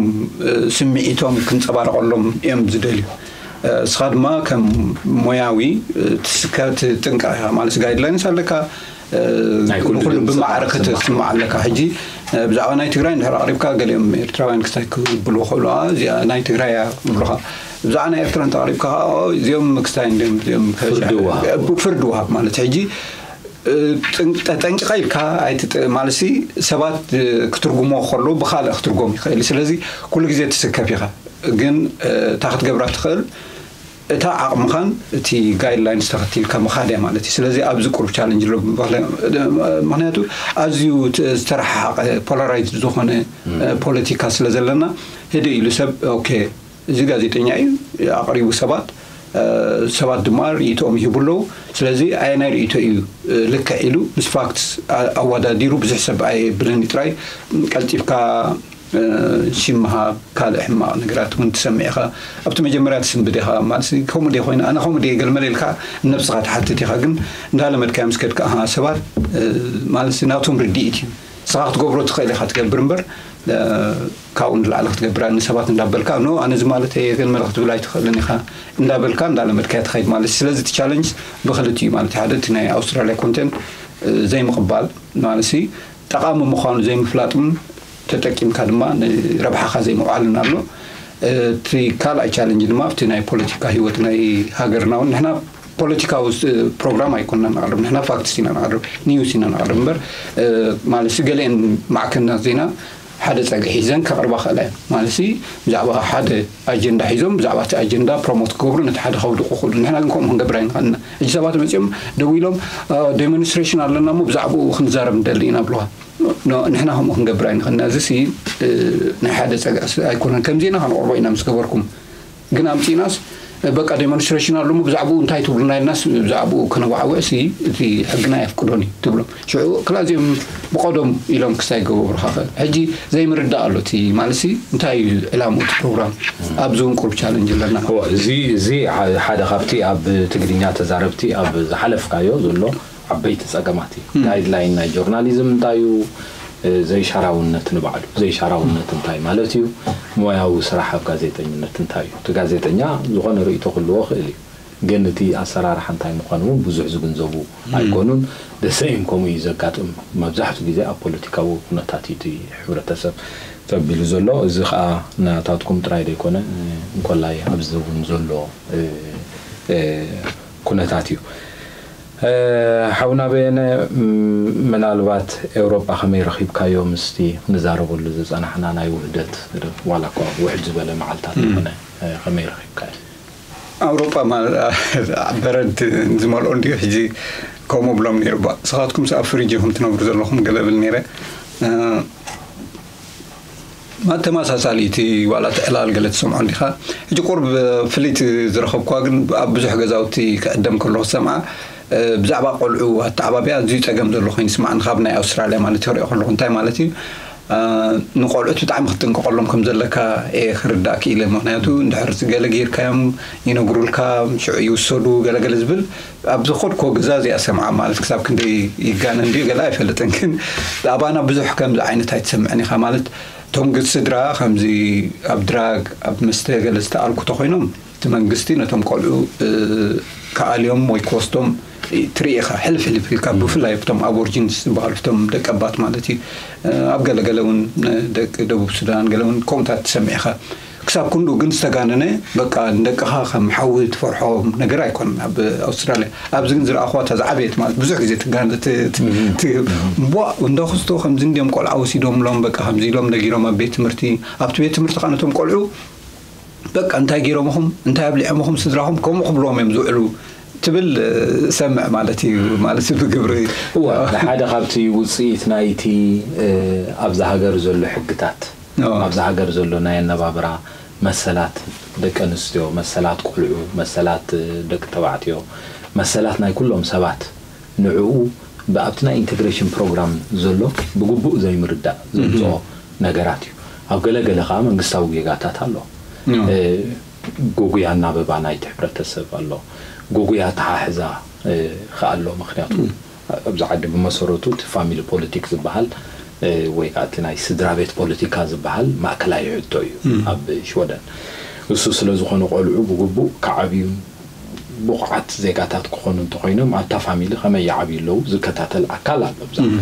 ስምዒቶም ክንፀባረቐሎም እዮም ዝደልዩ። እስኻ ድማ ከም ሞያዊ ትስከ ትጥንቀቕ ኢኻ ማለት ጋይድላይንስ ኣለካ። ናይ ኩሉ ንኩሉ ድምፂ ብማዕረ ክትስማዕ ክትስማዕ ኣለካ። ሕጂ ብዛዕባ ናይ ትግራይ እንድሕር ኣቕሪብካ ገሊኦም ኤርትራውያን ክስታይ ክብሉ ክእሉ እዚኣ ናይ ትግራይ እያ ይብሉኻ። ብዛዕባ ናይ ኤርትራ እንተቕሪብካ ከዓ እዚኦም ክስታይ እንዲም እዚኦም ፍርዲ ወሃብ። ፍርዲ ወሃብ ማለት ሕጂ ጠንቂቐ ኢልካ ኣይትጥ ማለት ሲ ሰባት ክትርጉሞ ከሎ ብካልእ ክትርጎም ይኽእል። ስለዚ ኩሉ ግዜ ትስከፍ ኢኻ፣ ግን እታ ክትገብራ ትኽእል እታ ዓቕምኻን እቲ ጋይድላይንስ ተኸቲልካ ምኻድ እያ ማለት እዩ። ስለዚ ኣብዚ ቁሩብ ቻለንጅ ኣሎ። ምኽንያቱ ኣዝዩ ዝተረሓሓቐ ፖላራይዝ ዝኾነ ፖለቲካ ስለ ዘለና ህደ ኢሉ ሰብ ኦኬ እዚ ጋዜጠኛ እዩ ኣቕሪቡ ሰባት ሰባት ድማ ርእይቶኦም ይህቡ ኣለዉ። ስለዚ ኣየናይ ርእይቶ እዩ ልክዕ ኢሉ ምስ ፋክትስ ኣወዳዲሩ ብዙሕ ሰብ ኣየብልን እዩ ጥራይ ቀልጢፍካ ሽምሃብ ካልእ ሕማቕ ነገራት እውን ትሰምዕ ኢኻ። ኣብቲ መጀመርያ ትስንብድ ኢኻ ማለት ከምኡ ደ ኮይነ ኣነ ከምኡ ደ ገለመለ ኢልካ ነብስኻ ትሓትት ኢኻ። ግን እንዳለመድካዮ ምስ ከድካ ኣሃ ሰባት ማለት ናቶም ርድኢት እዩ። ንስኻ ክትገብሮ ትኽእል ኢኻ ትገብር እምበር ካብኡ ንላዕሊ ክትገብር ንሰባት እንዳበልካ ኖ ኣነ እዚ ማለት እየ ገለመለ ክትብል ኣይትኽእልን ኢኻ እንዳበልካ እንዳለመድካዮ ትኸይድ ማለት እዩ። ስለዚ እቲ ቻለንጅ ብክልቲኡ ማለት ሓደ እቲ ናይ ኣውስትራልያ ኮንቴንት ዘይምቕባል ማለት ጠቓሚ ምዃኑ ዘይምፍላጥን ተጠቂምካ ድማ ንረብሓኻ ዘይምውዓልን ኣሎ። እቲ ካልኣይ ቻለንጅ ድማ ኣብቲ ናይ ፖለቲካ ህይወት ናይ ሃገርና እውን ንሕና ፖለቲካዊ ስ- ፕሮግራም ኣይኮንና ነቕርብ፣ ንሕና ፋክትስ ኢና ነቕርብ፣ ኒውስ ኢና ነቕርብ እምበር፣ ማለት ገሊአን ማዕከናት ዜና ሓደ ጸግዒ ሒዘን ከቕርባ ክእላ እየን። ማለት ብዛዕባ ሓደ ኣጀንዳ ሒዞም ብዛዕባ እቲ ኣጀንዳ ፕሮሞት ክገብሩ ነቲ ሓደ ከውድቑ ክእሉ፣ ንሕና ግን ከምኡ ክንገብር ኣይንኽእልና። ሕጂ ሰባት መጺኦም ደው ኢሎም ዴሞንስትሬሽን ኣለና እሞ ብዛዕባኡ ክንዛረብ ንደሊ ኢና ብለዋ። ንሕና ከምኡ ክንገብር ኣይንኽእልና። እዚ ናይ ሓደ ጸግዒ ኣይኮነን። ከም ዜና ከነቕርቦ ኢና ምስ ገበርኩም፣ ግን ኣምጺእናስ በቃ ዴሞንስትሬሽን ኣሎ እሞ ብዛዕባኡ እንታይ ትብሉና ኢልናስ ብዛዕባኡ ከነዋዓውዕሲ እቲ ሕግና የፍቅዶን እዩ ትብሎም። ሽዑ ክላ እዚኦም ብቐደም ኢሎም ክሳይ ገበሩ ካኸ ሕጂ ዘይምርዳእ ኣሎ። እቲ ማለት እንታይ እዩ ዕላምኡ እቲ ፕሮግራም? ኣብዚ እውን ቁሩብ ቻለንጅ ኣለና። እዎ፣ እዚ እዚ ሓደ ካብቲ ኣብ ትግርኛ ተዛረብቲ ኣብ ዝሓለፍካዮ ዘሎ ዓበይቲ ጸገማት እዩ። ጋይድላይን ናይ ጆርናሊዝም እንታይ እዩ? ዘይሻራውነት ንባዕሉ ዘይሻራውነት እንታይ ማለት እዩ? ሞያዊ ስራሕ ኣብ ጋዜጠኝነት እንታይ እዩ? እቲ ጋዜጠኛ ዝኾነ ርእይቶ ክህልዎ ክእል እዩ፣ ግን እቲ ኣሰራርሓ እንታይ ምዃኑ እውን ብዙሕ ዝግንዘቡ ኣይኮኑን። ደሰይም ከምኡ እዩ ዘጋጥም። መብዛሕትኡ ግዜ ኣብ ፖለቲካዊ ኩነታት እዩ እቲ ሕብረተሰብ ተቢሉ ዘሎ። እዚ ከዓ ናታትኩም ጥራይ ዘይኮነ፣ እንኮላይ ኣብዚ እውን ዘሎ ኩነታት እዩ። ሓውና በየነ፣ ምናልባት ኤውሮጳ ከመይ ረኺብካዮ? ምስቲ ንዛረበሉ ዝጸናሕና ናይ ውህደት፣ ዋላ እኳ ውሕድ ዝበለ መዓልታት ዝኾነ፣ ከመይ ረኺብካዮ? ኣውሮጳ በረድ ዝመልኦ እንዲዩ ሕጂ። ከምኡ ብሎም ነይሩ ባ ንስኻትኩም ኣብ ፍሪጅ ኢኹም ትነብሩ ዘለኹም ገለ ብል ነይረ። ተመሳሳሊ እቲ ዋላ እቲ ዕላል ገለ ትሰምዖ እንዲኻ። ሕጂ ቁርብ ፍልይቲ ዝረኸብኳ ግን ኣብ ብዙሕ ገዛውቲ ክዕደም ከለኹ ዝሰምዓ ብዛዕባ ቆልዑ ኣተዓባብያ ኣዝዩ ጸገም ዘሎ ኮይኑ ይስምዓኒ፣ ካብ ናይ ኣውስትራልያ ማለት ክሪኦ ከለኹ። እንታይ ማለት እዩ? ንቆልዑት ብጣዕሚ ክትጥንቀቐሎም ከም ዘለካ እየ ክርዳእ ክኢለ። ምኽንያቱ እንድሕር ገለ ጌርካዮም ይነግሩልካ፣ ሽዑ ይውሰዱ ገለገለ ዝብል ኣብ ዝኸድኮ ገዛ እዚኣ ሰምዓ። ማለት ክሳብ ክንደይ ይጋነ እንዲ ገለ ኣይፈልጥን፣ ግን ኣባና ብዙሕ ከምዚ ዓይነት ኣይትሰምዕን ኢኻ። ማለት እቶም ግድ ስድራ ከምዚ ኣብ ድራግ ኣብ መስተ ገለ ዝተኣልኩ ተኮይኖም እቲ መንግስቲ ነቶም ቆልዑ ክኣልዮም ወይ ክወስዶም ትርኢ ኢኻ። ሕልፍ ሕልፍ ኢልካ ብፍላይ ኣብቶም ኣቦርጂንስ ዝበሃሉ እቶም ደቀባት ማለት እዩ። ኣብ ገለገለ እውን ደቂ ደቡብ ሱዳን ገለ እውን ከምኡታት ትሰምዕ ኢኻ። ክሳብ ክንዱ ግን ዝተጋነነ በቃ ንደቅኻ ከም ሓዊ ትፈርሖም ነገር ኣይኮነን ኣብ ኣውስትራልያ። ኣብዚ ግን ዝረኣኹዋ እታ ዝዓበየት ማለት ብዙሕ ግዜ ትጋነ እምቧ እንዶ ክስቶ ከምዚ እንዲዮም ቆልዓ ወሲዶምሎም በቃ ከምዚ ኢሎም ነጊሮም ኣብ ቤት ትምህርቲ። ኣብቲ ቤት ትምህርቲ ከዓ ነቶም ቆልዑ በቃ እንታይ ገይሮምኹም እንታይ ኣብሊዖምኹም ስድራኹም ከምኡ ክብልዎም እዮም ዝውዕሉ ትብል ሰምዕ ማለት እዩ። ማለት ብግብሪ እወ፣ ሓደ ካብቲ ውፅኢት ናይቲ ኣብዚ ሃገር ዘሎ ሕግታት ኣብዚ ሃገር ዘሎ ናይ ኣነባብራ መሰላት ደቂ ኣንስትዮ፣ መሰላት ቆልዑ፣ መሰላት ደቂ ተባዕትዮ፣ መሰላት ናይ ኩሎም ሰባት ንዕኡ ብኣብቲ ናይ ኢንቴግሬሽን ፕሮግራም ዘሎ ብግቡእ ዘይምርዳእ ዘምፅኦ ነገራት እዩ። ኣብ ገለገለ ከዓ መንግስታዊ ጌጋታት ኣሎ። ጉጉይ ኣናብባ ናይቲ ሕብረተሰብ ኣሎ። ጉጉይ ኣተሓሕዛ ከዓ ኣሎ። ምክንያቱ ኣብዚ ዓዲ ብመሰረቱ እቲ ፋሚሊ ፖለቲክ ዝበሃል ወይ ከዓ እቲ ናይ ስድራ ቤት ፖለቲካ ዝበሃል ማእከላይ ሕቶ እዩ ኣብ ሽወደን። እሱ ስለ ዝኾነ ቆልዑ ብግቡእ ክዓብዩን ብቑዓት ዜጋታት ክኾኑ እንተኾይኖም ኣብታ ፋሚሊ ከመይ ይዓብዩ ኣለዉ ዝከታተል ኣካል ኣሎ። ብዛዕባ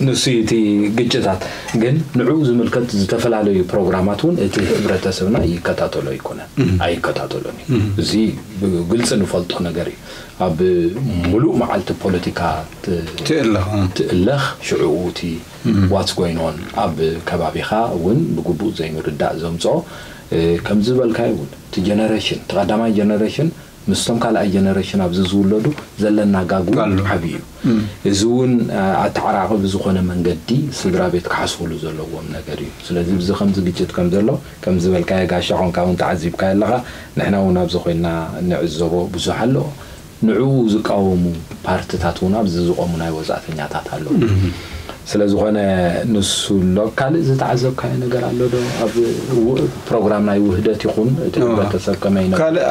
ንሱ እቲ ግጭታት ግን ንዕኡ ዝምልከት ዝተፈላለዩ ፕሮግራማት እውን እቲ ሕብረተሰብና ይከታተሎ ኣይኮነን፣ ኣይከታተሎን እዩ። እዚ ብግልፂ ንፈልጦ ነገር እዩ። ኣብ ሙሉእ መዓልቲ ፖለቲካ ትእለኽ ትእለኽ ሽዕኡ እቲ ዋትስ ጎይኖን ኣብ ከባቢኻ እውን ብግቡእ ዘይምርዳእ ዘምፅኦ ከምዚ ዝበልካዮ እውን እቲ ጀነሬሽን እቲ ቀዳማይ ጀነሬሽን ምስቶም ካልኣይ ጀነሬሽን ኣብዚ ዝውለዱ ዘለና ጋጉ ዓብዪ እዩ። እዚ እውን ኣተዓራቒ ብዝኾነ መንገዲ ስድራ ቤት ክሓስብሉ ዘለዎም ነገር እዩ። ስለዚ ብዚ ከምዚ ግጭት ከም ዘሎ ከም ዝበልካዮ ጋሻ ኮንካ እውን ተዓዚብካዮ ኣለኻ። ንሕና እውን ኣብዚ ኮይንና ንዕዘቦ ብዙሕ ኣሎ። ንዕኡ ዝቃወሙ ፓርትታት እውን ኣብዚ ዝቆሙ ናይ ወፃእተኛታት ኣለዉ። ስለ ዝኾነ ንሱ ኣሎ። ካልእ ዝተዓዘብካዮ ነገር ኣሎ ዶ? ኣብ ፕሮግራም ናይ ውህደት ይኹን እቲ ሕብረተሰብ ከመይ ነ ካልእ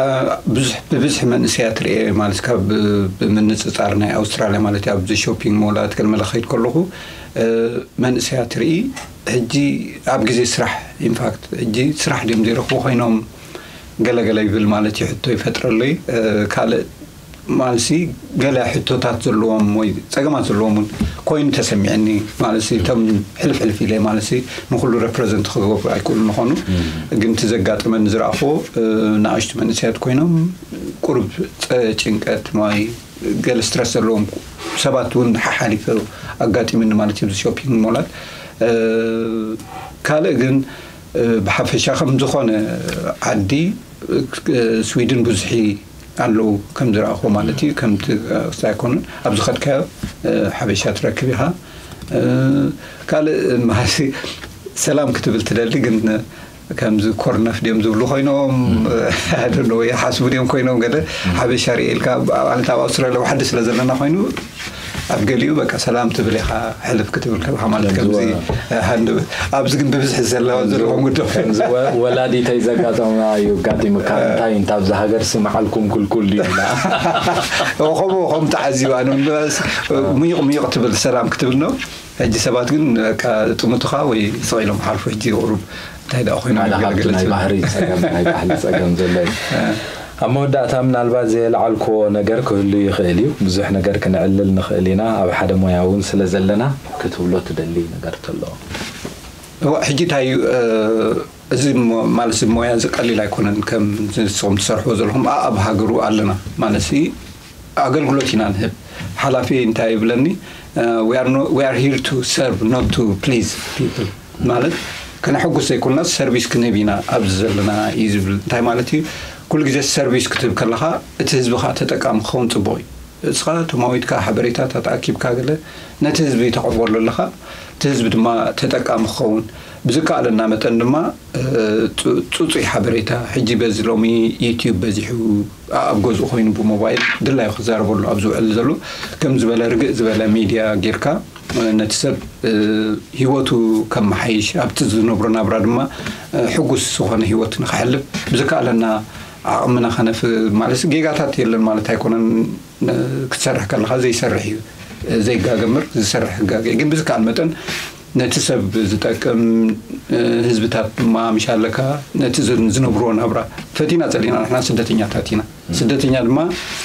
ብብዝሒ መንእሰያት ርኤ ማለት ካብ ብምንፅፃር ናይ ኣውስትራልያ ማለት ኣብዚ ሾፒንግ ሞላት ከልመለ ከይድ ከለኹ መንእሰያት ርኢ ሕጂ ኣብ ግዜ ስራሕ ኢንፋክት ሕጂ ስራሕ ድም ዘይረኽቡ ኮይኖም ገለገለ ይብል ማለት እዩ። ሕቶ ይፈጥረለይ ካልእ ማለትሲ ገለ ሕቶታት ዘለዎም ወይ ጸገማት ዘለዎም እውን ኮይኑ ተሰሚዐኒ። ማለትሲ እቶም ሕልፍ ሕልፍ ኢለ ማለትሲ ንኹሉ ሬፕሬዘንት ክገብሩ ኣይክእሉ ንኾኑ፣ ግን እቲ ዘጋጠመኒ ዝረኣኽዎ ንኣሽቱ መንእሰያት ኮይኖም ቁሩብ ጸ- ጭንቀት ማይ ገለ ስትረስ ዘለዎም ሰባት እውን ሓሓሊፈ ኣጋጢምኒ ማለት እዩ። ሾፒንግ ሞላት ካልእ ግን ብሓፈሻ ከም ዝኾነ ዓዲ ስዊድን ብዙሒ ኣለዉ ከም ዝረኣኹ ማለት እዩ። ከምቲ ኣይኮኑን ኣብዚ ኸድካዮ ሓበሻ ትረክብ ኢኻ። ካልእ ማሲ ሰላም ክትብል ትደሊ ግን ከምዚ ኮርነፍ ድዮም ዝብሉ ኮይኖም ኣደነ ወይ ሓስቡ ድዮም ኮይኖም ገለ ሓበሻ ርኤ ኢልካ ማለት ኣብ ኣውስትራልያ ዋሕዲ ስለ ዘለና ኮይኑ ኣብ ገሊኡ በቃ ሰላም ትብል ኢኻ ሕልፍ ክትብል ከለኻ ማለት ከምዚ ሃንደበት ኣብዚ ግን ብብዝሒ ዘለዋ ዘለኹም ጉዳይ ከምዚ ወ- ወላዲተይ ዘጋጠማ እዩ ኣጋጢምካ እንታይ እንታ ኣብዚ ሃገር ሲ መዓልኩም ኩልኩል ድዩ ኢላ ከምኡ ከም ተዓዚባ ምዩቕ ምዩቕ ትብል ሰላም ክትብል ነው። ሕጂ ሰባት ግን በቃ ጥምቱኻ ወይ ስቕ ኢሎም ሓልፉ ሕጂ ቁሩብ እንታይ ደኣ ኮይኖም ሓደ ካብቲ ይገለገለ ናይ ስለ ባህሪ ጸገም ናይ ባህሊ ጸገም ዘሎ እዩ ኣብ መወዳእታ ምናልባት ዘየለዓልክዎ ነገር ክህሉ ይኽእል እዩ ብዙሕ ነገር ክንዕልል ንኽእል ኢና ኣብ ሓደ ሞያ እውን ስለ ዘለና ክትብሎ ትደሊ ነገር ተሎ እዋ ሕጂ እንታይ እዩ እዚ ማለት ሞያ እዚ ቀሊል ኣይኮነን ከም ንስኹም ትሰርሕዎ ዘለኹም ኣብ ሃገሩ ኣለና ማለት ኣገልግሎት ኢና ንህብ ሓላፊ እንታይ ይብለኒ we are here to serve not to please people ማለት ከነሐጉስ ዘይኮንና ሰርቪስ ክንህብ ኢና ኣብዚ ዘለና እዩ ዝብል እንታይ ማለት እዩ ኩሉ ግዜ ሰርቪስ ክትህብ ከለኻ እቲ ህዝቢ ከዓ ተጠቃሚ ክኸውን ፅቡቅ እዩ እስኻ ተማዊትካ ሓበሬታታት ኣኪብካ ገለ ነቲ ህዝቢ ተቕርበሉ ኣለኻ እቲ ህዝቢ ድማ ተጠቃሚ ክኸውን ብዝከኣለና መጠን ድማ ፅፁይ ሓበሬታ ሕጂ በዚ ሎሚ ዩትዩብ በዚሑ ኣብ ገዝኡ ኮይኑ ብሞባይል ድላዩ ክዛረበሉ ኣብ ዝውዕል ዘሎ ከም ዝበለ ርግእ ዝበለ ሚድያ ጌርካ ነቲ ሰብ ህይወቱ ከመሓይሽ ኣብቲ ዝነብሮ ናብራ ድማ ሕጉስ ዝኾነ ህይወት ንክሕልፍ ብዝከኣለና ዓቕምና ከነፍ ማለት ጌጋታት የለን ማለት ኣይኮነን ክትሰርሕ ከለካ ዘይሰርሕ እዩ ዘይጋገ ምር ዝሰርሕ ህጋገ ግን ብዝከኣል መጠን ነቲ ሰብ ዝጠቅም ህዝብታት ድማ ምሻለካ ነቲ ዝነብርዎ ናብራ ፈቲና ጸሊና ንሕና ስደተኛታት ኢና ስደተኛ ድማ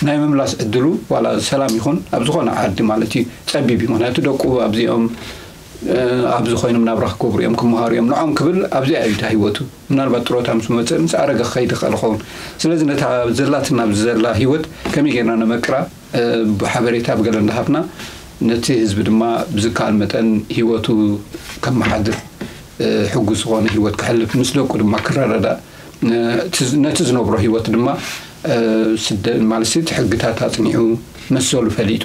ናይ ምምላስ ዕድሉ ዋላ ሰላም ይኹን ኣብ ዝኾነ ዓዲ ማለት እዩ ጸቢብ እዩ ምክንያቱ ደቁ ኣብዚኦም ኣብዚ ኮይኖም ናብራ ክገብሩ እዮም ክመሃሩ እዮም ንዖም ክብል ኣብዚኣ እዩ እታ ህይወቱ ምናልባት ጥሮታ ምስ መፅእ ምስ ኣረገ ክኸይድ ይኽእል ይኸውን ስለዚ ነታ ዘላትና ኣብዚ ዘላ ህይወት ከመይ ጌርና ነመቅራ ብሓበሬታ ብገለ እንዳሃብና ነቲ ህዝቢ ድማ ብዝከኣል መጠን ህይወቱ ከመሓድር ሕጉስ ዝኾነ ህይወት ክሕልፍ ምስ ደቁ ድማ ክረዳዳእ ነቲ ዝነብሮ ህይወት ድማ ስደ ማለት እቲ ሕግታት ኣፅኒዑ መሰሉ ፈሊጡ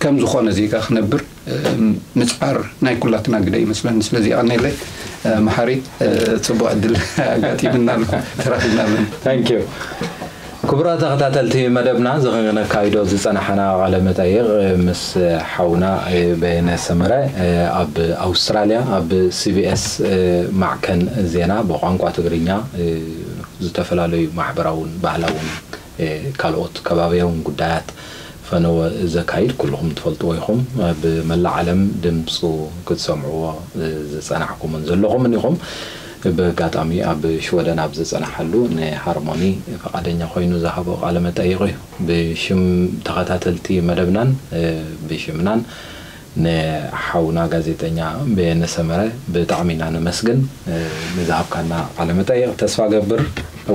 ከም ዝኾነ ዜጋ ክነብር ምፅዓር ናይ ኩላትና ግደ ይመስለኒ ስለዚ ኣነለይ መሓሪ ፅቡቅ ዕድል ኣጋጢምና ኣሎ ተራኺብና ኣለና Thank you ክቡራት ተኸታተልቲ መደብና ዝኽነካይዶ ዝፀናሓና ቃለ መጠይቕ ምስ ሓውና በየነ ሰመረ ኣብ ኣውስትራልያ ኣብ ሲቢኤስ ማዕከን ዜና ብቋንቋ ትግርኛ ዝተፈላለዩ ማሕበራውን ባህላውን ካልኦት ከባቢያውን ጉዳያት ፈነወ ዘካይድ ኩልኹም ትፈልጥዎ ኢኹም። ኣብ መላእ ዓለም ድምፁ ክትሰምዕዎ ዝፀናሕኩምን ዘለኹምን ኢኹም። በጋጣሚ ኣብ ሽወደን ኣብ ዝፀናሓሉ ንሃርሞኒ ፈቓደኛ ኮይኑ ዝሃቦ ቃለ መጠይቕ እዩ። ብሽም ተኸታተልቲ መደብናን ብሽምናን ንሓውና ጋዜጠኛ በየነ ሰመረ ብጣዕሚ ኢና ነመስግን ንዝሃብካና ቃለ መጠይቕ። ተስፋ ገብር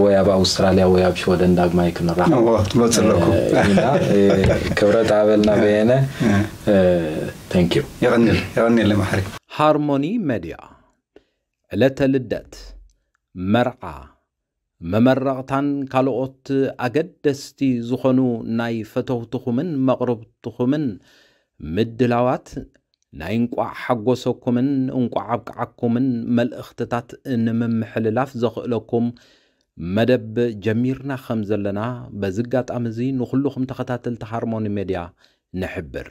ወይ ኣብ ኣውስትራልያ ወይ ኣብ ሽወደን ዳግማይ ክንራኸብ እዎ ትመጽእ ኣለኩ ኢና። ክብረት ኣበልና በየነ። Thank you። የቐንል የቐንል መሓሪ። ሃርሞኒ መድያ ዕለተ ልደት፣ መርዓ፣ መመረቕታን ካልኦት ኣገደስቲ ዝኾኑ ናይ ፈተውትኹምን መቕርብትኹምን ምድላዋት ናይ እንቋዕ ሓጎሰኩምን እንቋዕ ኣብቅዓኩምን መልእኽትታት ንምምሕልላፍ ዘኽእለኩም መደብ ጀሚርና ከም ዘለና በዚ ኣጋጣሚ እዚ ንኹልኹም ተኸታተልቲ ሃርሞኒ ሜድያ ንሕብር።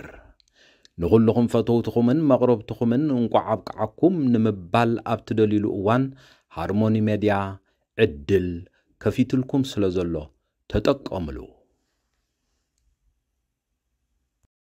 ንኹልኹም ፈተውትኹምን መቕረብትኹምን እንቋዕ ኣብቅዓኩም ንምባል ኣብ ትደልዩሉ እዋን ሃርሞኒ ሜድያ ዕድል ከፊትልኩም ስለ ዘሎ ተጠቀምሉ።